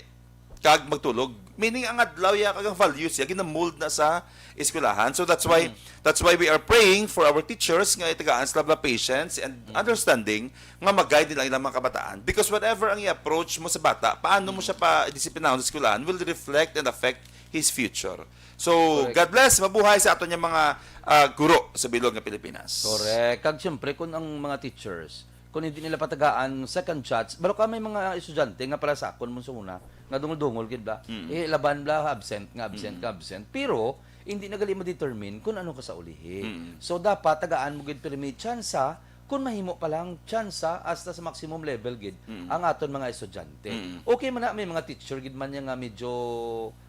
kag magtulog. Meaning, ang adlaw ya, kag ang values ya, ginamold na sa eskwelahan. So, that's why, Mm. that's why we are praying for our teachers nga itagaan sila bala patience and Mm. understanding nga mag-guide nila ilang mga kabataan. Because whatever ang i-approach mo sa bata, paano mo Mm. siya pa-disiplinahon sa eskwelahan will reflect and affect his future. So, Correct. God bless, mabuhay sa aton nga mga, ah, guro sa bilog nga Pilipinas. Correct. Kag siyempre, kung ang mga teachers, kung hindi nila patagaan second chance, balo ka may mga estudyante nga pala sa akon mo sa una, nga dungol-dungol gid ba? Mm. Eh, laban bla, absent nga, absent Mm. nga, absent. Pero, hindi na gali ma-determine kung ano ka sa ulihi. Mm. So, dapat tagaan mo gid pirmi tsansa, kung mahimo pa lang tsansa hasta sa maximum level gid Mm. ang aton mga estudyante. Mm. Okay man na, may mga teacher gid man niya nga medyo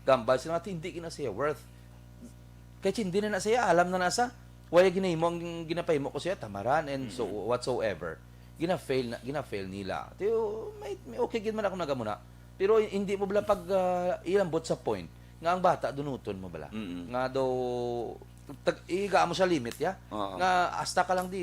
gambal sila nga hindi gid na siya worth. Kay hindi na na siya, alam na na sa, wala ginahimo ang ginapahimo ko siya, tamaran and so Mm. whatsoever. Gina-fail na, gina-fail nila. Tiyo, may, may okay gid man ako nagamuna. Pero hindi mo bala pag, ah, ilambot sa point nga ang bata dunuton mo bala. Mm. Nga daw, tag, iga mo sa limit, ya? Oo. Nga hasta ka lang di,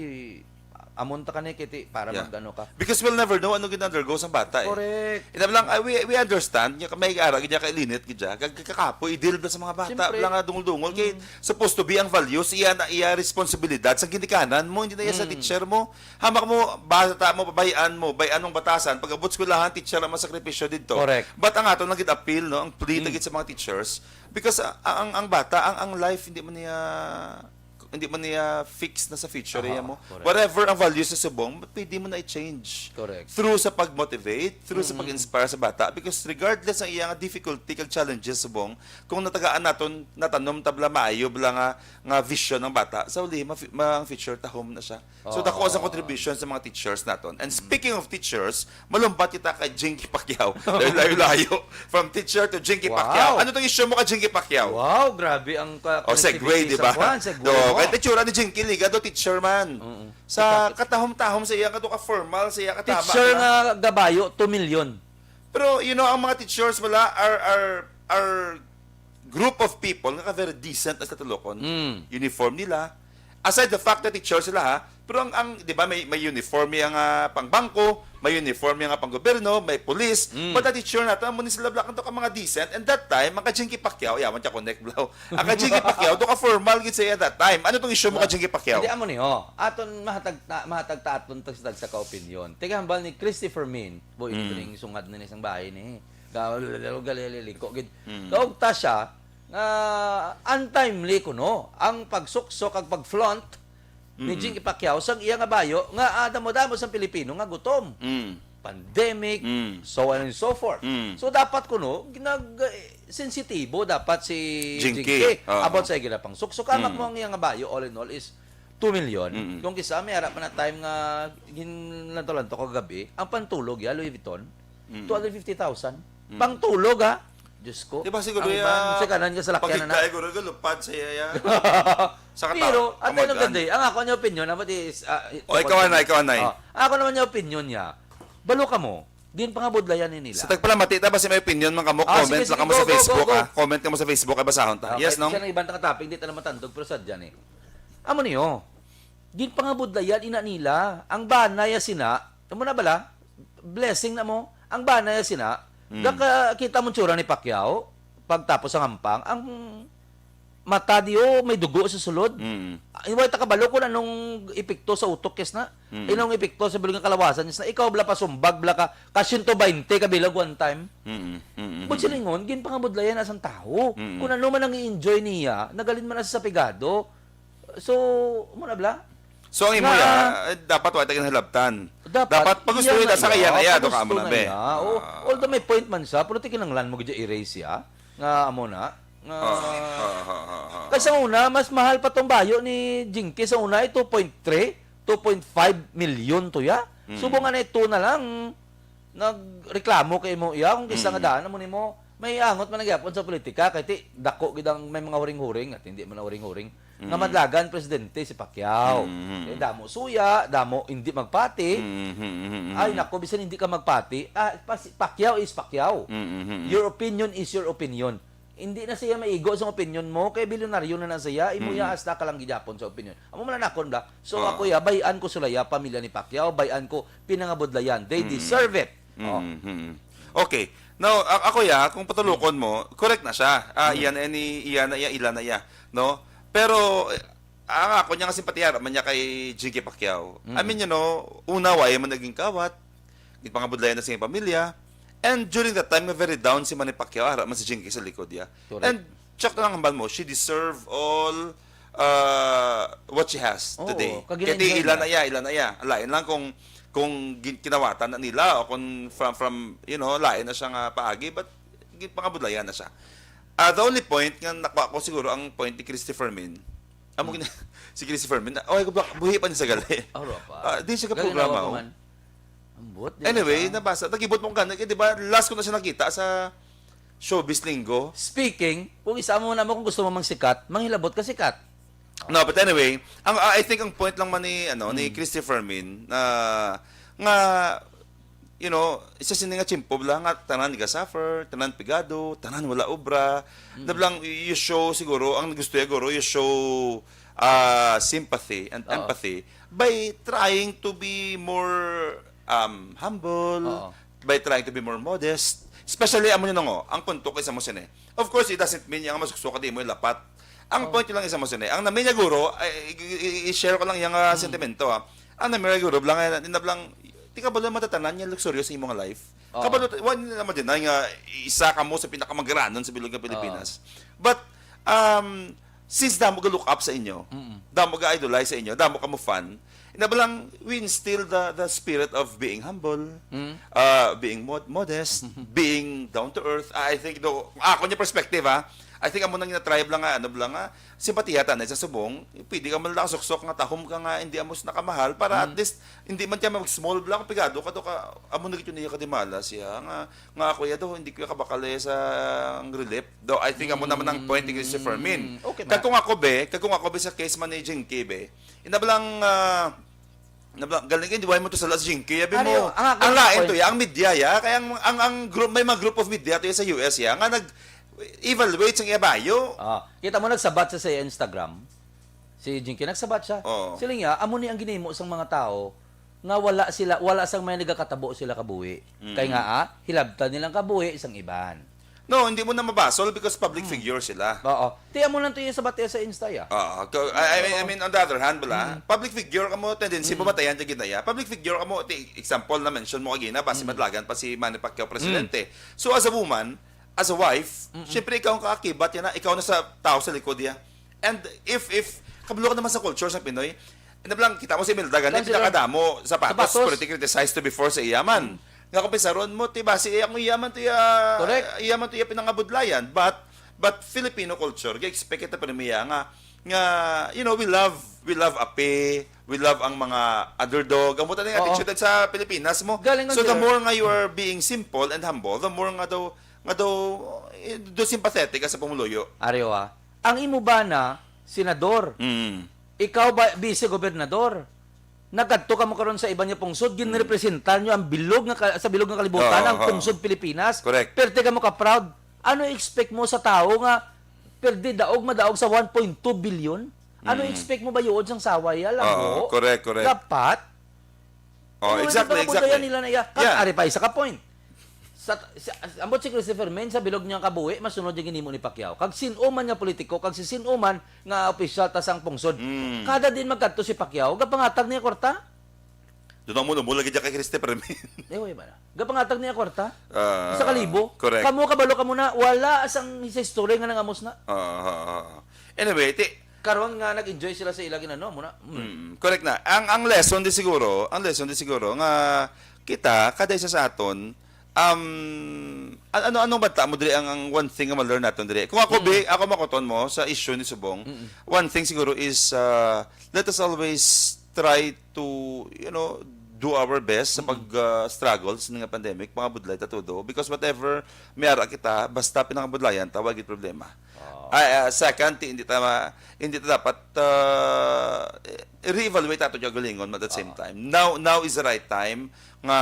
amon ta ka ni, kiti, para Yeah. mag-ano ka. Because we'll never know ano gid undergo sang bata, eh. Correct. Ina lang, ah, we, we understand, nga may ara, gid niya kailinit, gid niya, kag kakapoy, i-deal na sa mga bata, Siyempre. lang nga dungol-dungol, kay Mm. supposed to be ang values, iya na, iya responsibilidad sa ginikanan mo, hindi na iya sa Mm. teacher mo. Hamak mo, bata mo, pabayaan mo, bayaan mong batasan, pag-abot eskwelahan, teacher ang masakripisyo dito. Correct. But ang aton lang gid appeal, no, ang plea Mm. gid sa mga teachers, because, ah, ang, ang bata, ang, ang life, hindi man niya, hindi man niya fix na sa future, Aha, iya mo. Correct. Whatever ang values sa subong, pwede mo na i-change. Correct. Through sa pag-motivate, through sa pag-inspire sa bata. Because regardless ang iya nga difficulty kag challenges subong, kung natagaan naton, natanom tabla maayo bala nga, nga vision ng bata, sa uli, ma, ma, ang future tahom na siya. So, dako sa contribution sa mga teachers naton. And speaking of teachers, malumbat kita kay Jinky Pacquiao. Dahil layo-layo. From teacher to Jinky Wow. Pacquiao. Ano tong issue mo kay Jinky Pacquiao? Wow, grabe ang ka- Oh, segue, connectivity di sa ba? Kwan, segue So, mo. Kahit itsura ni Jinky, liga do teacher man. Mm-mm. Sa katahom-tahom sa iya, kato ka formal sa iya, katama Teacher na. Nga gabayo, two million. Pero, you know, ang mga teachers wala are, are, are group of people nga very decent na sa Tulokon. Mm. Uniform nila. Aside the fact that teacher sila, ha, pero ang, ang di ba, may, may uniform ang ah, pangbangko, may uniform ang ah, panggobyerno, may police, Mm. But the teacher nato, amo ni sila black to ka mga decent. And that time, ang ka Jinky Pacquiao, yaman siya connect, bro. Ang ka Jinky Pacquiao, to ka formal gid siya that time. Ano tong issue mo ka Jinky Pacquiao? Hindi, amo ni, oh. Aton mahatag ta, mahatag ta aton tag sa ka opinion. Tiga hambal ni Christopher Min, boy, Mm. Ring sungad na ni sang bahay ni. Ga-, galiliko gid. Mm. Kaugta siya nga untimely kuno ang pagsuksok kag pag-flaunt ni Mm-mm. Jinky Pacquiao sang iya nga bayo nga ah, damo-damo sang Pilipino nga gutom. Mm. Pandemic, Mm. so on and so forth. Mm. So dapat kuno nag eh, sensitibo dapat si Jinky. Jinky Oo. About sa ginapang suksok. Amak Mm. mo ang iya nga bayo all in all is two million. Mm-mm. Kung kisa may ara pa na time nga ginlanto-lanto ko gabi, ang pantulog ya Louis Vuitton, Mm. two hundred fifty thousand. Mm. Pangtulog, ha? Diyos ko. Di ba siguro Ang ya, iban, sa kanan ka sa lakyan, pagkita, anak. Siguro galupad sa iya, ya. Sa katawa, Pero, at the end of the day, ang ako niya opinion, naman is, ah, O, ikaw, anay, ikaw, anay. Oh, ako naman niya opinion niya. Balo ka mo, din pangabudlayan ni nila. Sa tagpalamati ta, basi may opinion man kamo, Ah, comment sige, lang sige, kamo go, sa go, go, Facebook, go. Ah. Comment kamo sa Facebook, ay basahon ta. Okay, Yes, no? Siya nang iban ta nga topic, hindi ta naman tandog, pero sadya ni. Amo niyo, din pangabudlayan ina nila. Ang bana ya sina, amo na bala? Blessing na mo. Ang bana ya sina, Mm. gakakita mo tsura ni Pacquiao, pagtapos ang hampang, ang mata diyo may dugo sa sulod. Mm. Ay, way ta kabalo kung anong epekto sa utok, yes na. Mm. Inong epekto sa bilog nga kalawasan, yes na. Ikaw, bala pasumbag, bala ka, ka siyento baynte ka bilag one time. Mm, mm, mm, But mm. Silingon, ginpangabudlayan na sang tawo. Mm. Kung ano man ang i-enjoy niya, nagalin man na sa pigado. So, mo na bala? So, ang imo Nga, ya, eh, dapat wa ta ginhalabtan. Dapat, Dapat pagustuhin iya ta sa nga iya, kaya, pagusto amo na, na be. Iya. O, Ah. Although may point man siya, pero ti kinahanglan mo gid i-erase siya. Nga amo na. Nga, Ah, ah, ah, ah, ah. Kay sa una, mas mahal pa tong bayo ni Jinky. Sa una ay two point three, two point five million to ya. Mm. Subong nga na ito na lang. Nagreklamo kay mo iya kung kisa nga Mm. daan mo nimo may angot man nagyapon sa politika kay ti dako gid ang may mga huring-huring at hindi man huring-huring nga Mm. madlagan presidente si Pacquiao. Mm. Kay damo suya, damo hindi magpati. Mm, mm, mm, mm. Ay nako, bisan hindi ka magpati, ah, pas- Pacquiao is Pacquiao. Mm, mm, mm. Your opinion is your opinion. Hindi na siya maigo sa opinion mo kay bilyonaryo na na siya, imo Mm. ya hasta ka lang gid yapon sa opinion. Amo man ang nakon bla. So Oo. Ako ya, bayan ko sila ya, pamilya ni Pacquiao, bayan ko pinangabudlayan. They Mm. Deserve it. Oh. Mm, mm. Okay. Now, a- ako ya, kung patulukon mo, correct na siya. Ah, Mm. Iya na ni, iya na iya, ila na iya, no? Pero eh, ang ako niya nga simpatiya man niya kay Jinky Pacquiao. I Mm. Mean, you know, una, wa man naging kawat. Gipangabudlayan na sa iyang pamilya. And during that time, nga very down si Manny Pacquiao, ara man si Jinky sa likod, ya. Correct. And check na lang hambal mo, she deserve all uh, what she has Oo, today. Kaya ila na iya, ila na iya. Lain lang kung kung gin- kinawatan na nila o kung from from you know lain na siya nga paagi, but gin- pangabudlayan na siya. Ah, the only point nga nakuha ko siguro ang point ni Christopher Min. Amo gina- si Christopher Min, oh, ay, buhi pa niya sa gali. Aro pa. Ah, di siya ka Galing programa, ako oh. Man. Ambot, di Anyway, ba? Nabasa. Nagibot mo gani, di ba? Last ko na siya nakita sa Showbiz Linggo. Speaking, kung isa mo na mo kung gusto mo mang sikat, manghilabot ka sikat. No, but anyway, ang ah, I think ang point lang man ni ano ni Hmm. Christopher Min na nga you know, isa sini nga tiyempo bala nga tanan ga-suffer, tanan pigado, tanan wala obra. Hmm. Nablang you show siguro ang gusto ya guro you show ah, sympathy and Oo. Empathy by trying to be more um, humble, Oo. By trying to be more modest. Especially, amo ni nongo, ang punto ko isa mo sini. Of course, it doesn't mean nga masuksukan di mo ilapat. Ang Oh. Point ko lang isa mo sini. Ang nami niya guro, ay, i- i- i- i-share ko lang yung ah, Hmm. Sentimento ha. Ang nami niya guro, blang, nablang, di ka ba lang matatanan niya luxurious sa imong life? Oo. Kabalo, wala nila ma-deny nga isa ka mo sa pinakamagranon sa bilog ng Pilipinas. Oo. But, um, since damo ga-look up sa inyo, Mm. damo ga-idolize sa inyo, damo kamo fan, ina ba lang we instill the the spirit of being humble, Mm. uh, being mod- modest, being down to earth. I think do ako niya perspective ha. I think amo nang na-try lang nga ano lang nga simpatiya ta na sa subong, pwede ka man lang suksok nga tahom ka nga hindi amo sa nakamahal para at least hindi man ka mag small black pigado ka to ka amo na gito niya kadimala siya nga nga ako ya do hindi ko kabakal eh sa ang relief. Do I think amo naman ang point ni Christopher Min. Mm, okay ba? Kag kung ako be, kag kung ako be sa case man ni Jinky be, ina ba lang ah, na ba, galing hindi why mo to sa Las Jinky abi Ano mo. yung- ang ako Ang yung lain point. To ya, ang media ya, kaya ang ang, ang group may mga group of media to ya sa U S ya nga nag evaluate sang iya bio. Ah, kita mo nagsabat siya sa Instagram. Si Jinky nagsabat siya. Oo. Sila niya, amo ni ang ginimo sang mga tao nga wala sila wala sang may nagakatabo sila kabuhi. Kay nga ah, hilabtan nilang kabuhi sang iban. No, hindi mo na mabasol because public figure sila. Oo. Ti amo lang to yung sabat niya sa Insta ya. Ah, ko- I, I mean, I mean, on the other hand, bala, public figure kamo, tendency mo matayan ta ginaya. Public figure kamo, ti, example na mention mo kagina, basi madlagan pa si Manny Pacquiao presidente. So as a woman, as a wife, syempre ikaw ang kaakibat yan, ikaw na sa tao sa likod niya. And if if kabalo ka naman sa culture sa Pinoy, ano lang kita mo si Imelda gani, Lang sila. Pinakadamo sapatos, Sapatos. Pretty criticized to before sa iyaman. Nga kung pisaron mo, ti basi iya mo iyaman to iya, Correct. iyaman to iya pinangabudlayan. But but Filipino culture, ga-expect kita pa niya nga nga you know, we love we love ape, we love ang mga underdog. Ang buta nga Oo. attitude sa Pilipinas mo. Galing So the under- more nga you are being simple and humble, the more nga daw nga daw eh, do sympathetic ka sa pumuluyo. Ariwa. Ang imo ba na senador? Mm. Ikaw ba vice gobernador? Nagkadto kamo karon sa iban nga pungsod, ginrepresentar nyo ang bilog nga ka- sa bilog nga kalibutan Oo, ang oo. pungsod Pilipinas. Correct. Perte kamo ka proud. Ano expect mo sa tao nga perde daog madaog sa one point two billion? Ano expect mo ba yuod sang saway? Alam Oo, mo? correct, correct. Dapat Oh, ano, exactly, hindi pa mabudlayan exactly. Nila na iya. Yeah. Ari pa isa ka point. Sa, sa, ambot si Christopher Min sa bilog niyang kabuhi, masunod yung ginimo ni Pacquiao. Kag sin-o man nga politiko, kag si sin-o man nga opisyal ta sang pungsod. Mm. Kada din magkadto si Pacquiao, gapangatag niya kwarta. Doon mo mula gid kay Christopher Min. Eh, wala ba na? Gapangatag niya kwarta. Ah, Sa kalibo. Correct. Kamo kabalo kamo na, wala sang sa istorya nga nangamos na. Ah, ah, ah. Anyway, ti, Karon nga nag-enjoy sila sa ila ginano mo na. Mm. Mm, correct na. Ang ang lesson di siguro, ang lesson di siguro nga kita kada isa sa aton um an- ano anong bata mo diri ang, ang one thing nga ma-learn naton diri. Kung ako bi, ako makuton mo sa issue ni Subong, one thing siguro is uh, let us always try to you know do our best sa pag uh, struggle sa nga pandemic, mga budlay ta todo because whatever may ara kita basta pinangabudlayan ta wa gid problema. Ay, ah, second, ti, hindi ta ma- hindi ta dapat uh, re-evaluate ato yung galingon at the same time. Now now is the right time nga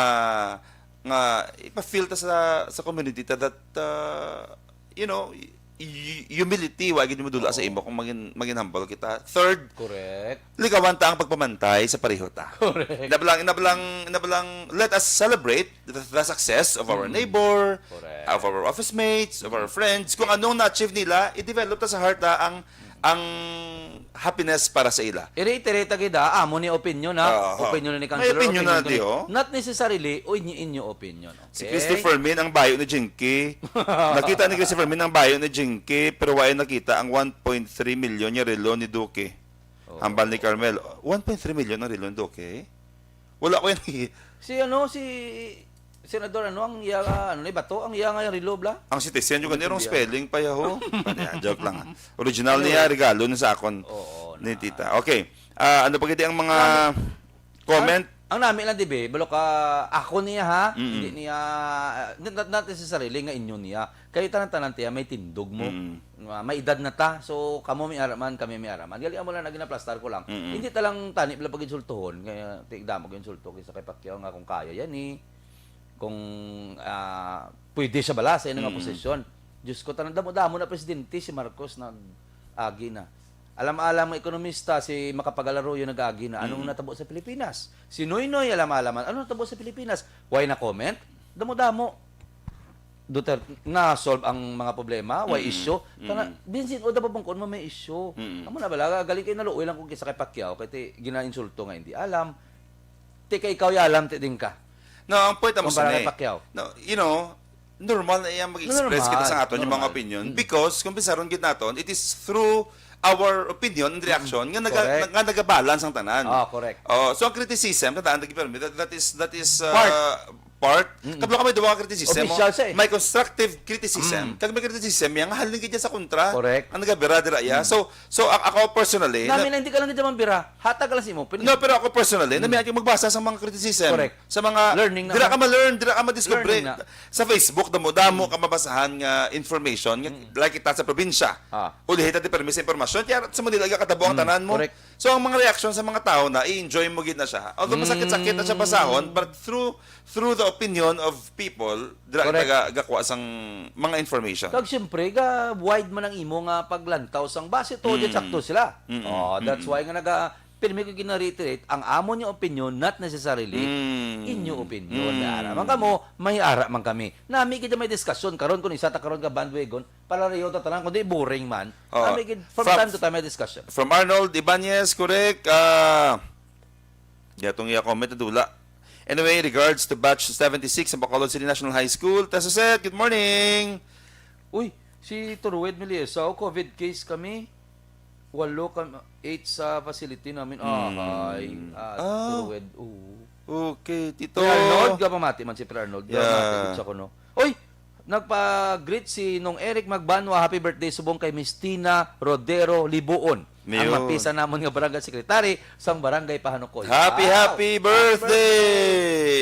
nga ipa-feel ta sa sa community ta that uh, you know y- y- humility wa gid mo dula sa imo kung magin magin humble kita. Third, Correct. likawan ta ang pagpamantay sa pareho ta. Correct. Inabalang, inabalang, inabalang, let us celebrate the, the success of our neighbor, Correct. of our office mates, of our friends. Kung anong na-achieve nila, i-develop ta sa heart ta ang ang happiness para sa ila. I-reiterate ta gid, ha, amo ni opinion, ha. Oo. Opinion ni May Councilor, opinion na ko di, ni- oh. Not necessarily o inyo, inyo opinion. Okay? Si Christopher Min ang bayo ni Jinky. Nakita ni Christopher Min ang bayo ni Jinky, pero wala nakita ang one point three million nga relo ni Duque. Oo. Hambal ni Carmel, one point three million ang relo ni Duque? Wala ko yan. Si ano, si Senador ano ang iya ano ni Bato ang iya nga relo bla? Ang citizen yung Ano ganirong to, spelling pa yaho. Joke lang. Ah. Original niya regalo na sa akon Oo, ni na. Tita. Okay. Ah, ano pa gid ang mga comment? Ang, ang nami lang dibe, balo ka ako niya ha, Mm-mm. hindi niya not, not necessarily nga inyo niya. Kay tanan-tanan tiya may tindog mo. Mm. Ma- May edad na ta. So kamo may araman, kami may araman. Gali amo lang na ginaplastar ko lang. Mm-mm. Hindi ta lang tani bala pag-insultuhon kaya tigdamo og insulto kaysa kay Pacquiao nga kung kaya yan eh. Kung ah, pwede siya bala sa inang Mm. posisyon. Diyos ko, tanang damo-damo na presidente si Marcos nag-agi na. Alam-alam nga ekonomista si Macapagal-Arroyo nag-agi na. Anong Mm. natabo sa Pilipinas? Si Noynoy alam-alam. Ano natabo sa Pilipinas? Why na comment? Damo-damo. Duterte, na-solve ang mga problema, why Mm. issue? Kana, Mm. Binsin, o dapat bangkon mo may issue. Mm. Amo na bala, galing kay naluoy lang kung kisa kay Pacquiao, kay ti, ginainsulto nga hindi alam. Ti kay ikaw ya alam, ti din ka. No, ang point mo Kumpara sa kay Pacquiao. No, you know, normal na iyang mag-express Normal, kita sa aton yung mga normal. opinion Mm. because kung pisaron gid naton, it is through our opinion and reaction nga naga-, Correct. nga nagabalance ang tanan. Ah, correct. Oh, so ang criticism, tandaan lagi, permi, that, that is, that is, uh, Part. part. Mm-mm. Kabalo ka may duha ka criticism, Official siya eh. may constructive criticism, Mm. kag may criticism yang halin gid sa kontra. Correct. Ang nagabira dira iya. Mm. So, so a-, ako personally, Nami na na hindi ka lang gid mambira. Hatag ka lang sa imo opinion. No, pero ako personally, Mm. nami ako magbasa sa mga criticism. Correct. Sa mga Learning dira naman. ka ma-learn, dira ka ma-discover. Learning na. Sa Facebook, damo-damo Mm. ka mabasahan nga information nga Mm. like kita sa probinsya. Ah. Ulihi ta di permi sa impormasyon, kaya sa Manila, katabo ang Mm, tanan mo. correct. So, ang mga reaksyon sa mga tao na, i-enjoy mo gid na siya. Although masakit-sakit na siya Mm. basahon, but through, through the opinion of people, dira Correct. taga, gakuha sang mga information. Kag siyempre, ga wide man ang imo nga paglantaw sang base to, Mm. sakto sila. Mm-mm. Oh, that's Mm-mm. why nga naga, pirmi ko gina-reiterate, ang amo niya opinion, not necessarily Mm. inyo opinion. Mm. May ara man kamo, may ara man kami. Nami kita may diskusyon karon kung isa ta karon ka bandwagon, Palareho ta tanan, kundi boring man. Oh, Kami gid, from from time to time, may discussion. from Arnold Ibanez, correct. Ah, yatong iya comment, nadula. Anyway, regards to batch seventy-six sa Bacolod City National High School. Tessa said, good morning. Uy, si Turued Melissa, oh, COVID case kami. Walo ka, eight sa facility namin. Mm. Ahay, ah, Ah. Turued, oo. Okay, Tito. Pre Arnold, gapamati man si Pre Arnold. Yeah. Gapamati gid sa kuno. Oy, nagpa-greet si Nong Eric Magbanwa, happy birthday subong kay Miss Tina Rodero Libuon, ang Yun. mapisa namon nga barangay secretary sang barangay Pahanukoy. Happy, Wow. happy Happy birthday!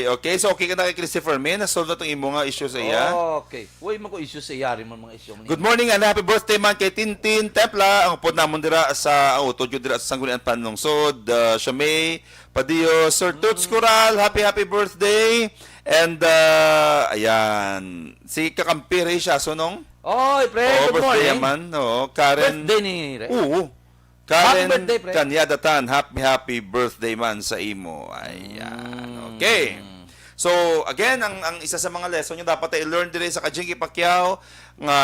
birthday! Okay, so okay ka na kay Christopher May? Na-solve na tong imo nga issue sa iya? Okay. Uy, man ko issue sa iya, rin man mga issue man Good yan. morning and happy birthday man kay Tintin Templa. Ang upod namon dira sa, ang utod ko dira sa Sangguniang Panlungsod. Ah, siya May Padio, Sir Toots Mm. Coral, happy, happy birthday. And, ah, ayan, si Kakampi Ray siya, sunong? Oy, pre, Oo, good birthday morning. naman. Oo, Karen. Birthday ni Ray. Oo. Karen Happy birthday, pre. Kanyadatan, happy, happy birthday man sa imo. Ayan. Mm. Okay. So, again, ang, ang isa sa mga lesson nga dapat tayo learn diri sa Kajingki Pacquiao nga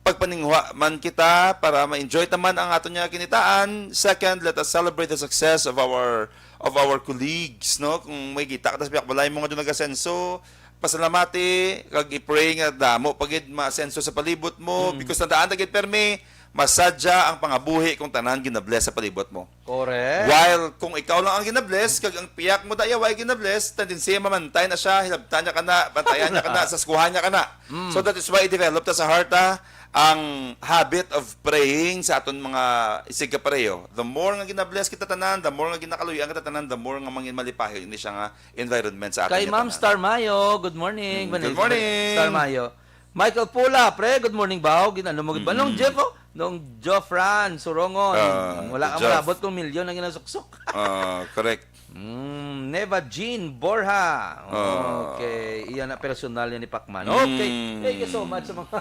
pagpaninguha man kita para ma-enjoy ta man ang aton nga kinitaan. Second, let us celebrate the success of our, of our colleagues, no? Kung may kita ka tas biyak balay mo nga doon nag-asenso, pasalamati, kag i-pray nga damo pa gid maasenso sa palibot mo, Mm. because tandaan ta gid, permi, masadya ang pangabuhi kung tanan ginabless sa palibot mo. Correct. While kung ikaw lang ang ginabless, kag ang piyak mo daya way ginabless, tendency mamantay na siya, hilabtan niya ka na, bantayan niya ka na, saskuhan niya ka na. Mm. So that is why i-develop ta sa heart, ah, ang habit of praying sa aton mga isigkapareho. The more nga ginabless kita tanan, the more nga ginakaluy-an kita tanan, the more nga mangin malipayon ini siya nga environment sa aton Kay nga Ma'am tanan. Star Mayo, good morning. Mm, good Vanessa morning. Star Mayo. Michael Pula, pre, good morning, baw. Gin-, ano mo gid ba? Nung Mm. Jeff, oh? Nung Jofran Surongon. Ah, Wala ka Jeff. malabot kung milyon ang ginasuksok. Ah, correct. Mm, Neva Jean Borja. Ah. Okay. Iya na personal niya ni Pacman. Okay. Mm. Thank you so much sa mga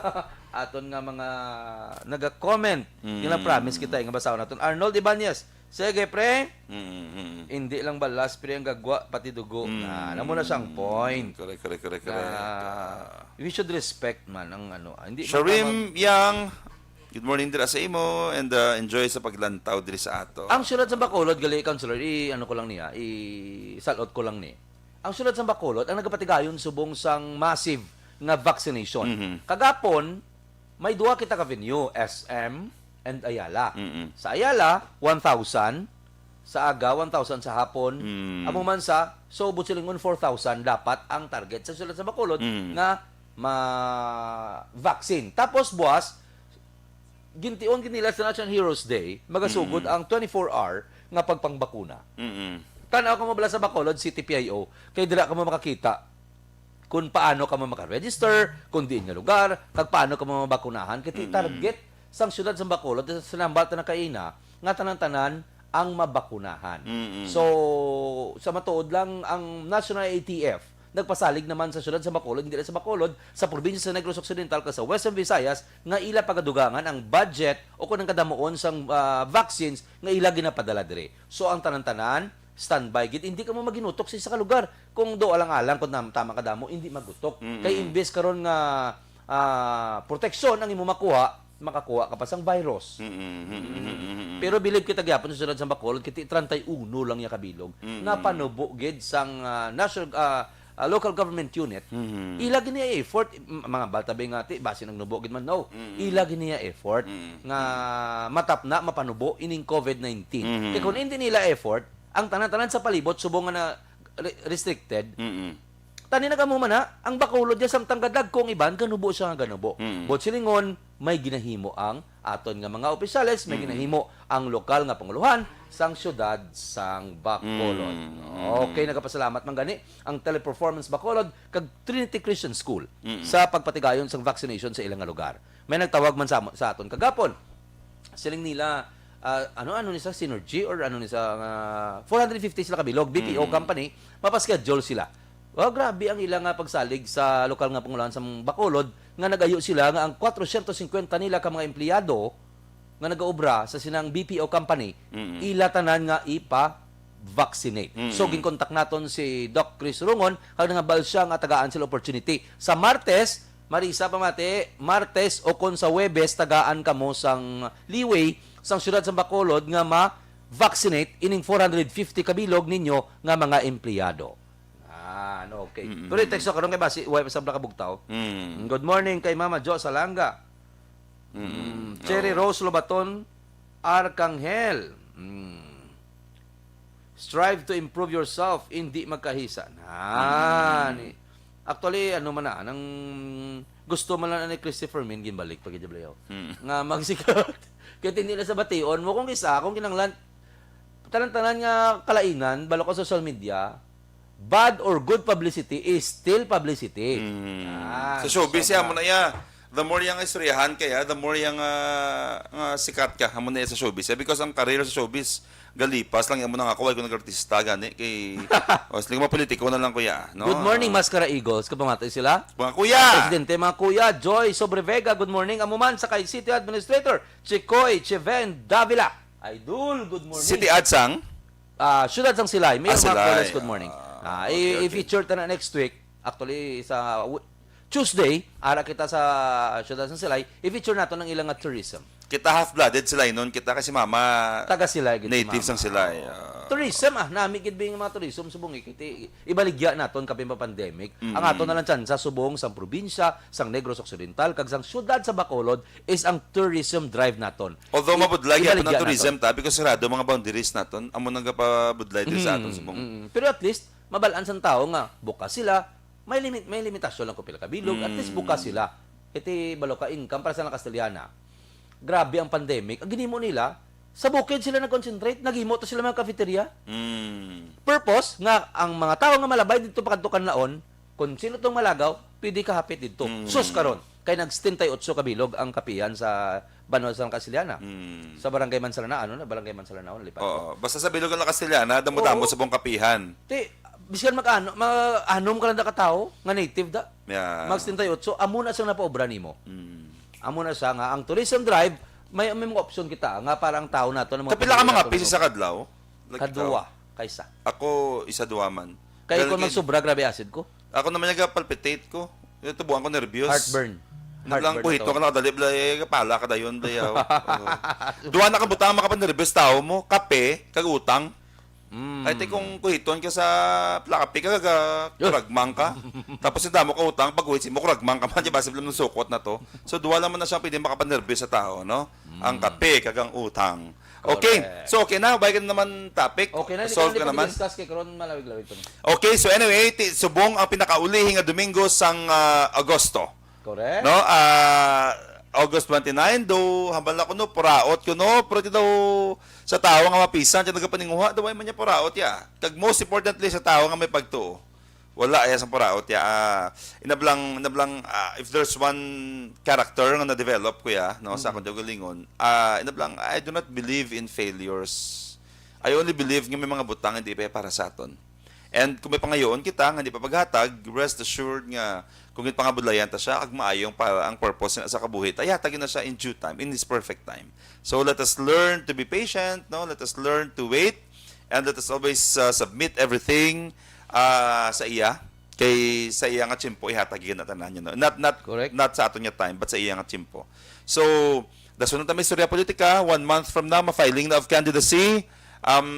aton nga mga naga-comment. Mm. Yung na-promise kita, yung basahon naton. Arnold Ibanez. Sige, pre. Mm, mm, mm. Hindi lang balas, pre, ang gagwa, pati dugo. Mm. Na, alam mo na siyang point. Correct, correct, correct, Na correct. Ah. we should respect man ang ano. Ah, hindi man Sharim tama- Yang, good morning dira sa imo, and, uh, enjoy sa paglantaw diri sa ato. Ang siyudad sa Bacolod, gali, Councilor, i-, ano ko lang niya, i-shout out ko lang ni. Ang siyudad sa Bacolod, ang nagapatigayon subong sang massive nga vaccination. Mhm. Kagapon, may duha kita ka venue, S M and Ayala. Mm-mm. Sa Ayala, one thousand, sa aga, one thousand sa hapon. Mm. Amo man sa, so, buot silingon, four thousand dapat ang target sa siyudad sa Bacolod Mm. nga ma-vaccine. Tapos, buwas, gintion gid nila sa National Heroes Day, magasugod Mm. ang twenty-four hour nga pagpangbakuna. Mm-mm. Tan-aw ka mo bala sa Bacolod City P I O, kay dira ka mo makakita kung paano ka mo maka-register, kung diin nga lugar, kag paano ka mo mabakunahan. Kay ti Mm. target sang siyudad sa Bacolod, sa sinambal ta na kaina, nga tanan-tanan ang mabakunahan. Mm-mm. So, sa matuod lang, ang National A T F nagpasalig naman sa siyudad sa Bacolod, hindi lang sa Bacolod, sa probinsya sa Negros Occidental kag sa Western Visayas, nga ila pagadugangan ang budget o kung ang kadamuon sang, ah, vaccines nga ila ginapadala diri. So, ang tanan-tanan, standby gid. Hindi ka mo maginutok sa isa ka lugar. Kung do alang-alang, kung tam-, tama ka damo, hindi magutok. Mm-mm. Kay imbes karon nga, ah, proteksyon ang imo makuha, makakuha ka pa sang virus. Mm-mm, mm-mm, mm-mm, mm-mm. Pero bilib kita gyapon sa siyudad sa Bacolod, kay ti treinta y uno lang niya kabilog. Mm-mm. Napanubo gid sang, ah, national, ah, ah, local government unit, Mhm. ila gid niya effort, m-, mga balta ba nga ti, basi nagnubo gid man, no. Mhm. Ila gid niya effort Mhm. nga matapna, mapanubo ining covid nineteen. Mhm. Kay kung hindi nila effort, ang tanan-tanan sa palibot subong nga na re-, restricted, Mhm. tani na kamo man na, ang Bacolod niya samtang gadagko ang iban, ganubo siya nga ganubo. Mhm. But silingon, may ginahimo ang aton nga mga opisyales, may Mm. ginahimo ang lokal nga panguluhan sang siyudad sang Bacolod. Mm. Okay, nagapasalamat man gani ang Teleperformance Bacolod kag Trinity Christian School Mm. sa pagpatigayon sang vaccination sa ilang nga lugar. May nagtawag man sa, sa aton kagapon. Siling nila, ah, ano, ano ni sa Synergy or ano ni sa, ah, four hundred fifty sila kabilog, B P O Mm. company, mapaschedule sila. Wow, grabe ang ila nga pagsalig sa lokal nga panguluhan sa Bacolod nga nagayo sila nga ang kwatrosyentos singkwenta nila ka mga empleyado nga nagaobra sa sinang B P O company, Mm. ila tanan nga ipa-vaccinate. Mm. So, ginkontak naton si Doc Chris Rungon, kag nangabal siya nga tagaan sila opportunity. Sa Martes, Marisa, pamati, Martes o kon sa Huwebes, tagaan kamo sang leeway sang siyudad sa Bacolod nga ma-vaccinate ining four hundred fifty kabilog ninyo nga mga empleyado. Ah, no, okay. Mm-mm. Pero i-text ko karon kay basi, way pa sab nakabugtaw. Mm. Good morning kay Mama Jo Salanga. Mm-mm. Mm, Cherry Oo. Rose Lobaton, Arkanghel. Mm. Strive to improve yourself, hindi magkahisa. Ah, Mm. ni, actually, ano man na, nang gusto man lang ni Christopher Min, ginbalik pa gid, Blayo. Mm. Nga magsikat. Kaya hindi na sa bation mo, kung isa, kung kinanglan, tanan-tanan nga kalainan, balo ka social media, bad or good publicity is still publicity. Mm. Ah, Sa showbiz, sobra. Siya mo na iya. The more yang istoryahan kaya, the more yang, ah, nga sikat ka, amo na iya sa showbiz. Eh, because ang career sa showbiz, galipas lang, amo na nga ako, wala ko nag-artista, gani, kay, o, sige, mga politiko na lang, kuya, no? Good morning, Mascara Eagles. Kapamatay sila? Mga kuya! Presidente, mga kuya, Joy Sobrevega, good morning. Amo man sa kay City Administrator, Chikoy Cheven Davila. Idol, good morning. City Adsang? Ah, Siyudad sang Silay. Mayor Ah, Mark Silay. Velez, good morning. Ah, Ah, okay, i-, okay. i-feature ta na next week. Actually, sa w-, Tuesday, ara kita sa Siyudad sang Silay, i-feature nato ang ilang nga tourism. Kita half-blooded Silay nun. Kita kasi mama Taga Silay, gid si native mama. sang Silay. Ah. Tourism, ah, nami gid bing mga tourism sa bungi. Kiti, ibaligya naton kapin pa pandemic. Ang Mm. ato na lang tsansa subong sang probinsya, sang Negros Occidental, kag sang siyudad sa Bacolod is ang tourism drive naton. Although I-, mabudlay gyapon ang ibaligya tourism naton. ta, because sarado mga boundaries naton, amo nagapabudlay diri sa aton Mm, subong. mm. Pero at least, mabal-an sang tawo nga bukas sila, may limit, may limitasyon lang kung pila ka bilog, at least Mm. bukas sila. Iti balo ka income para sa mga Kastiliana. Grabe ang pandemic. Ang ginimo nila, sa bukid sila nag-concentrate, naghimo to sila mga cafeteria. Mm. Purpose nga ang mga tawo nga malabay dito pakadto kanlaon, kung sino tong malagaw, pwede kahapit dito. Mm. Sus karon, kay nag setenta y ocho ka bilog ang kapihan sa banwa sa Kastiliana. Mm. Sa Barangay Mansalana, ano na, Barangay Mansalana, nalipat ko. Oo, basta sa bilog nga Kastiliana, damo-damo Oo. sa buong kapihan. Ti, biskan mag-ano, mag-anom ka lang da ka tawo nga native da. Yeah. Mag setenta y ocho, amo na siyang napaobra nimo. Mm. Amo na siya nga ang tourism drive, may, may mga option kita nga para ang tawo nato na mga Kapila ka pamilya mga nato piso no? sa kadlaw? Like Kadua, ikaw? kaysa. Ako, isa duha man. Kay Dahil kung kay magsubra, grabe acid ko. Ako naman nagapalpitate ko. Yung tubuan ko, nervyos. Heartburn. Nablang Heartburn kuhito ito. ka nakadali, blay, pala ka dayon, blay, yaw. Oo. Duha na kabutang makapanervyos tao mo, kape, kag utang. Mm. Ay, ti kung kuhiton ka sa plakapi ka, ga-, Yun. kuragmang ka. Tapos yung damo ka utang, pag kuhit mo, kuragmang ka man, di ba? Sabi lang ng sukot na to. So, duha lang man na siya pwede makapanervyos sa tao, no? Ang Mm. kape, kag ang utang. Okay. Correct. So, okay na. Balik na naman topic. Okay na, hindi Solve ka ka na naman. discuss kay karon, malawig-lawig pa ni. Okay, so anyway, ti-, subong ang pinakaulihi nga Domingo sang, ah, Agosto. Correct. No? Ah, August twenty-nine, do, hambal na ko, no, puraot ko, no, pero ti daw sa tawo nga mapisan, ti nagapaninguha, daw ay man niya puraot, ya. Kag most importantly, sa tawo nga may pagtuo. Wala, ya, sa puraot, ya. Ah, inablang, inablang, ah, if there's one character nga na-develop ko, ya, no, sa Mm. akong kaugalingon, ah, inablang, I do not believe in failures. I only believe nga may mga butang hindi pa para sa aton. And kung may pangayoon kita nga di pa paghatag, rest assured nga kung ginpangabudlayan ta siya, ag maayong para ang purpose niya sa kabuhi ta, ihatag na siya in due time, in His perfect time. So let us learn to be patient, no? Let us learn to wait, and let us always, uh, submit everything, uh, sa iya. Kay sa iya nga tiyempo ihatag na tanan, you know. Not, not, Correct. not sa aton nga time, but sa iya nga tiyempo. So, dason na ta may istorya politika, one month from now, ma-filing na of candidacy. Um,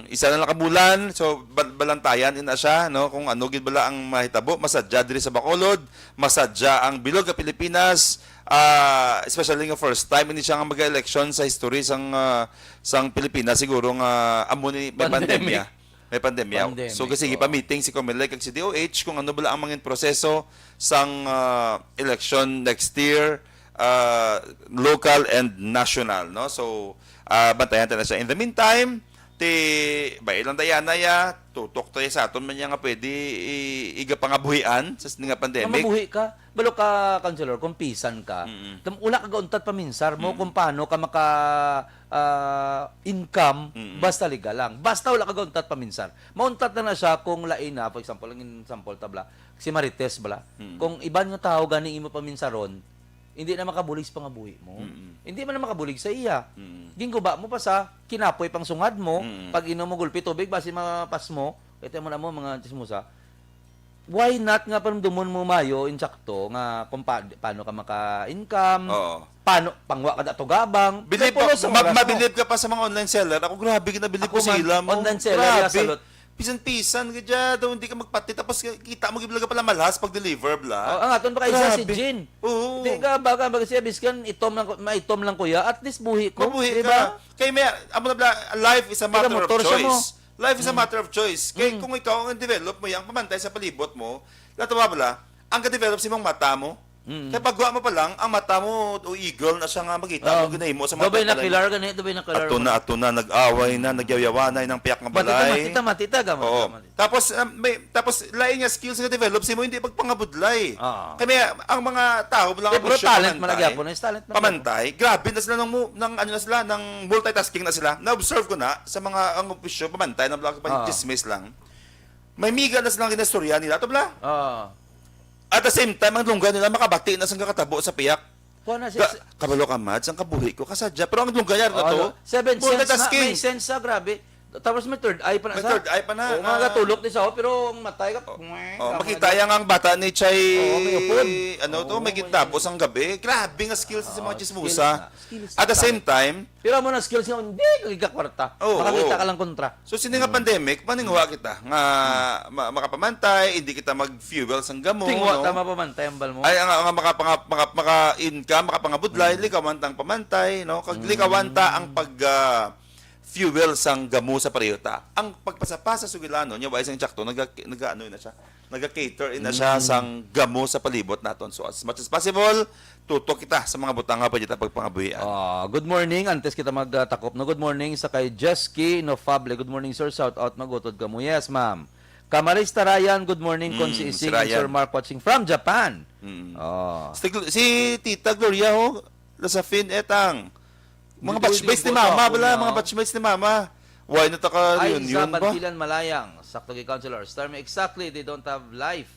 isa na lang ka bulan, so bal-, balantayan ina siya, no, kung ano gid bala ang mahitabo, masadya diri sa Bacolod, masadya ang bilog nga Pilipinas, ah, especially nga first time ini siya nga mag-election sa history sang, ah, sang Pilipinas, siguro nga amo ni may Pandemic. Pandemya. May pandemya. Pandemic, So, kasi oo. pa-meeting si Comelec kag si D O H kung ano bala ang mga proseso sang, ah, election next year, ah, local and national, no? So, ah, bantayan ta na siya. In the meantime, ti, bay lang dayana ya, tutok tayo sa aton man niya nga pwede i-, igapangabuhian sa sini nga Nga pandemic. mabuhi ka. Balo ka, Councilor, kung pisan ka, Mm-mm. tam-, wala ka gauntat paminsar mo Mm. kung paano ka maka, ah, income, Mm-mm. basta legal lang. Basta wala ka gauntat paminsar. Mauntat na na siya kung lain na, for example, ang example, tabla, si Marites, bala. Mm. Kung iban nga tao gani imo paminsaron, hindi na makabulig sa pangabuhi mo. Mm-mm. Hindi man na makabulig sa iya. Mm. Ginguba mo pa sa kinapoy pang sungad mo, Mm-mm. pag inom mo gulpi tubig, basi mapas mo, ito mo na mo, mga chismosa. Why not nga panumdumon mo mayo, insakto, nga kung pa-, paano ka maka-income, Oo. paano, pangwa ka na to gabang. Believe Kaya pulos pa, ang ma-, oras mo. mabilib ka pa sa mga online seller. Ako, grabe, ginabilib Ako ko man, sila mo. online seller, ya, Grabe. salot. Pisan-pisan ka dyan, daw hindi ka magpati. Tapos kita mo, giblaga pala malhas pag-deliver, bla. Oh, ang aton pa kay isa si Grabe. Jean. Oo. Di ka, baka, baka siya, biskan, itom lang, ko- maitom lang, kuya. At least buhi ko, Mabuhi di ka. ba? Kay may, amo na bla, life is a Taga matter of motor siya mo. choice. Life is a Mm. matter of choice. Kay Mm. kung ikaw ang develop mo, yang pamantay sa palibot mo, natawa bala, ang ka-develop sa imong mata mo. Mm. Kay pagwa mo pa lang, ang mata mo, o eagle na siya nga makita Oh. mo, ginahimo sa mga Dubay na balay. kilar gani, dubay na kilar Ato mo. na, ato na, nag-away na, nagyawyawanay ng piyak nga Matita, balay. matita, matita, ga, matita, Oo. matita. Tapos, um, may, tapos, lain nga skills nga develop sa imo, hindi pagpangabudlay. Ah. Kay may, ang mga tao, lang Eh, ang pero talent man ang pamantay. gyapon, is talent man Pamantay, grabe na sila ng mu-, ng ano na sila, ng multitasking na sila. Na-observe ko na sa mga ang opisyo, pamantay ng vlog, Ah. chismis lang. May miga na silang ginastorya nila, to bla? Ah. At the same time, ang lungga nila makabati na sang kakatabo sa piyak. Kuha na siya Ga-, sa kabalo ka, Mads, ang kabuhi ko, kasadya. Pero ang lungga niya na Oh, to, ano? Seven sense na, multitasking. may sense na, grabe. Tapos may third eye pa na May sa third eye pa na, Oo, nga ah. gatulok di sa, oh, pero ang matay ka, Oh. mweng, Oh, tama makita na. yang ang bata ni Chay, Oo, may upod. ano to, Oo, may may gitabo sang gabi. Grabe nga skills sa Oo, mga skills chismosa. na. Skills At the na same talent. time, Pero amo na skills nga, hindi ka gigakwarta. Oo. Makakita ka lang kontra. So, sini nga Mm. pandemic, maninguha kita nga Mm. ma-, makapamantay, hindi kita mag-fuel sang gamo, Tingwa no? ta mapamantay ang bal mo. Ay, ang, ang makapanga-, maka-, maka-income, makapangabudlay, Mm. likawan tang pamantay, no? Kag Mm. likawan ta ang pag, ah, fuel sang gamo sa pariyota. Ang pagpasapasa sugilanon, nya wa isang tsakto, naga-, naga-, ano na siya, naga-cater na siya Mm. sang gamo sa palibot naton. So, as much as possible, tutok kita sa mga butang nga pwede ta pagpangabuhian. Ah, good morning. Antes kita magtakop, no? Good morning sa kay Jesky Nofable. Good morning, sir. Shout out, magutod kamo. Yes, ma'am. Kamarista Ryan, good morning. Kon Mm, si si Ising and Ryan. Sir Mark watching from Japan. Mm. Oh. Si Gl-, si Tita Gloria, ho, Lasafin, Etang. Mga Dito, batchmates dito, ni Mama, ako bala, na. mga batchmates ni Mama. Why na taka Aiza reunion ba? Bantilan Malayang, sakto kay Councilor. Star me exactly, they don't have life.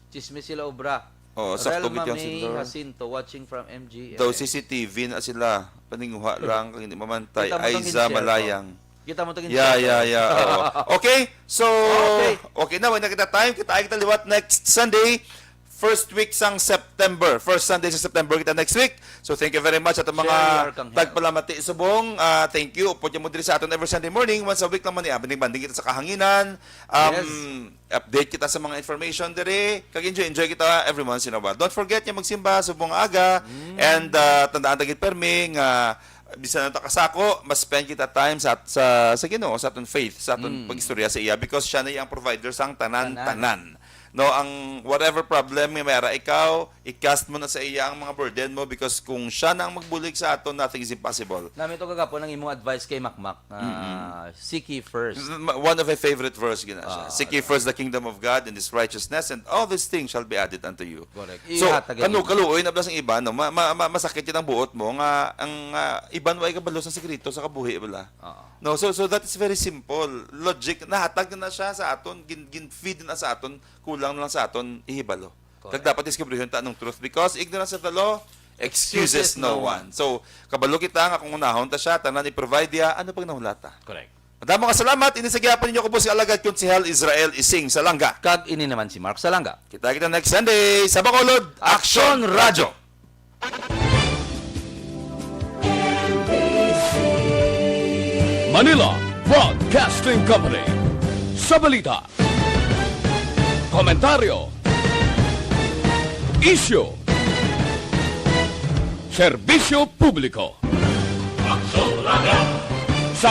Chismis sila obra. Oh, sakto Relma gid yung May siguro. Jacinto, watching from M G A. Daw C C T V na sila. Paninguha lang, kag hindi mamantay. Kita mo tong Aiza in-share ko. Malayang. Kita mo tong Yeah, in-share yeah, ko. yeah. Oo. Okay, so, Okay. okay na, wala na kita time. Kita ay kita liwat next Sunday. First week sang September. First Sunday sa September kita next week. So, thank you very much ato mga Share your kanghel. tagpalamati subong. Ah, thank you. Upod niyo mo diri sa aton every Sunday morning. Once a week lang man ni, ah, banding-banding kita sa kahanginan. Um, Yes. update kita sa mga information diri. Kag enjoy, enjoy kita every once in a while. Don't forget nga magsimba subong nga aga. Mm. And, ah, tandaan ta gid permi nga bisan na ta kasako, ma-spend kita time sa, sa, sa Ginoo, sa aton faith, sa aton Mm. pag-istorya sa iya, because siya na ang provider sang tanan, Tanan. tanan. No, ang whatever problem nga may ara ikaw, i-cast mo na sa iya ang mga burden mo, because kung siya na ang magbulig sa aton, nothing is impossible. Nami to kagapon ang imong advice kay Makmak, ah, Mm-mm. seek ye first. M-, m-, one of my favorite verse gina siya. Ah, Seek ye first the kingdom of God and His righteousness, and all these things shall be added unto you. Correct. So, Ihatag kanu-, yun. kaluoy na bala sang iban, no? Ma-, ma-, ma-, masakit yun ang buot mo, nga ang, ah, iban way kabalo sa sikreto sa kabuhi, bala. Oo. No, so, so that is very simple. Logic, nahatag na siya sa aton, gin-, gin-feed na sa aton, kulang na lang sa aton ihibalo. Correct. Kag dapat diskubrihon ta anong truth, because ignorance of the law excuses no one. So, kabalo kita nga kung unahon ta siya, tanan i-provide niya, ano pang nahulata? Correct. Madamo nga salamat. Ini sa gihapon ninyo, ko po si Alagad Konsehal Israel Ising Salanga. Kag ini naman si Mark Salanga. Kita kita next Sunday sa Bacolod Action Action Radyo. Radyo. Manila, Broadcasting Company. Sa balita, komentaryo, isyu, serbisyo publiko. Aksyon Radio.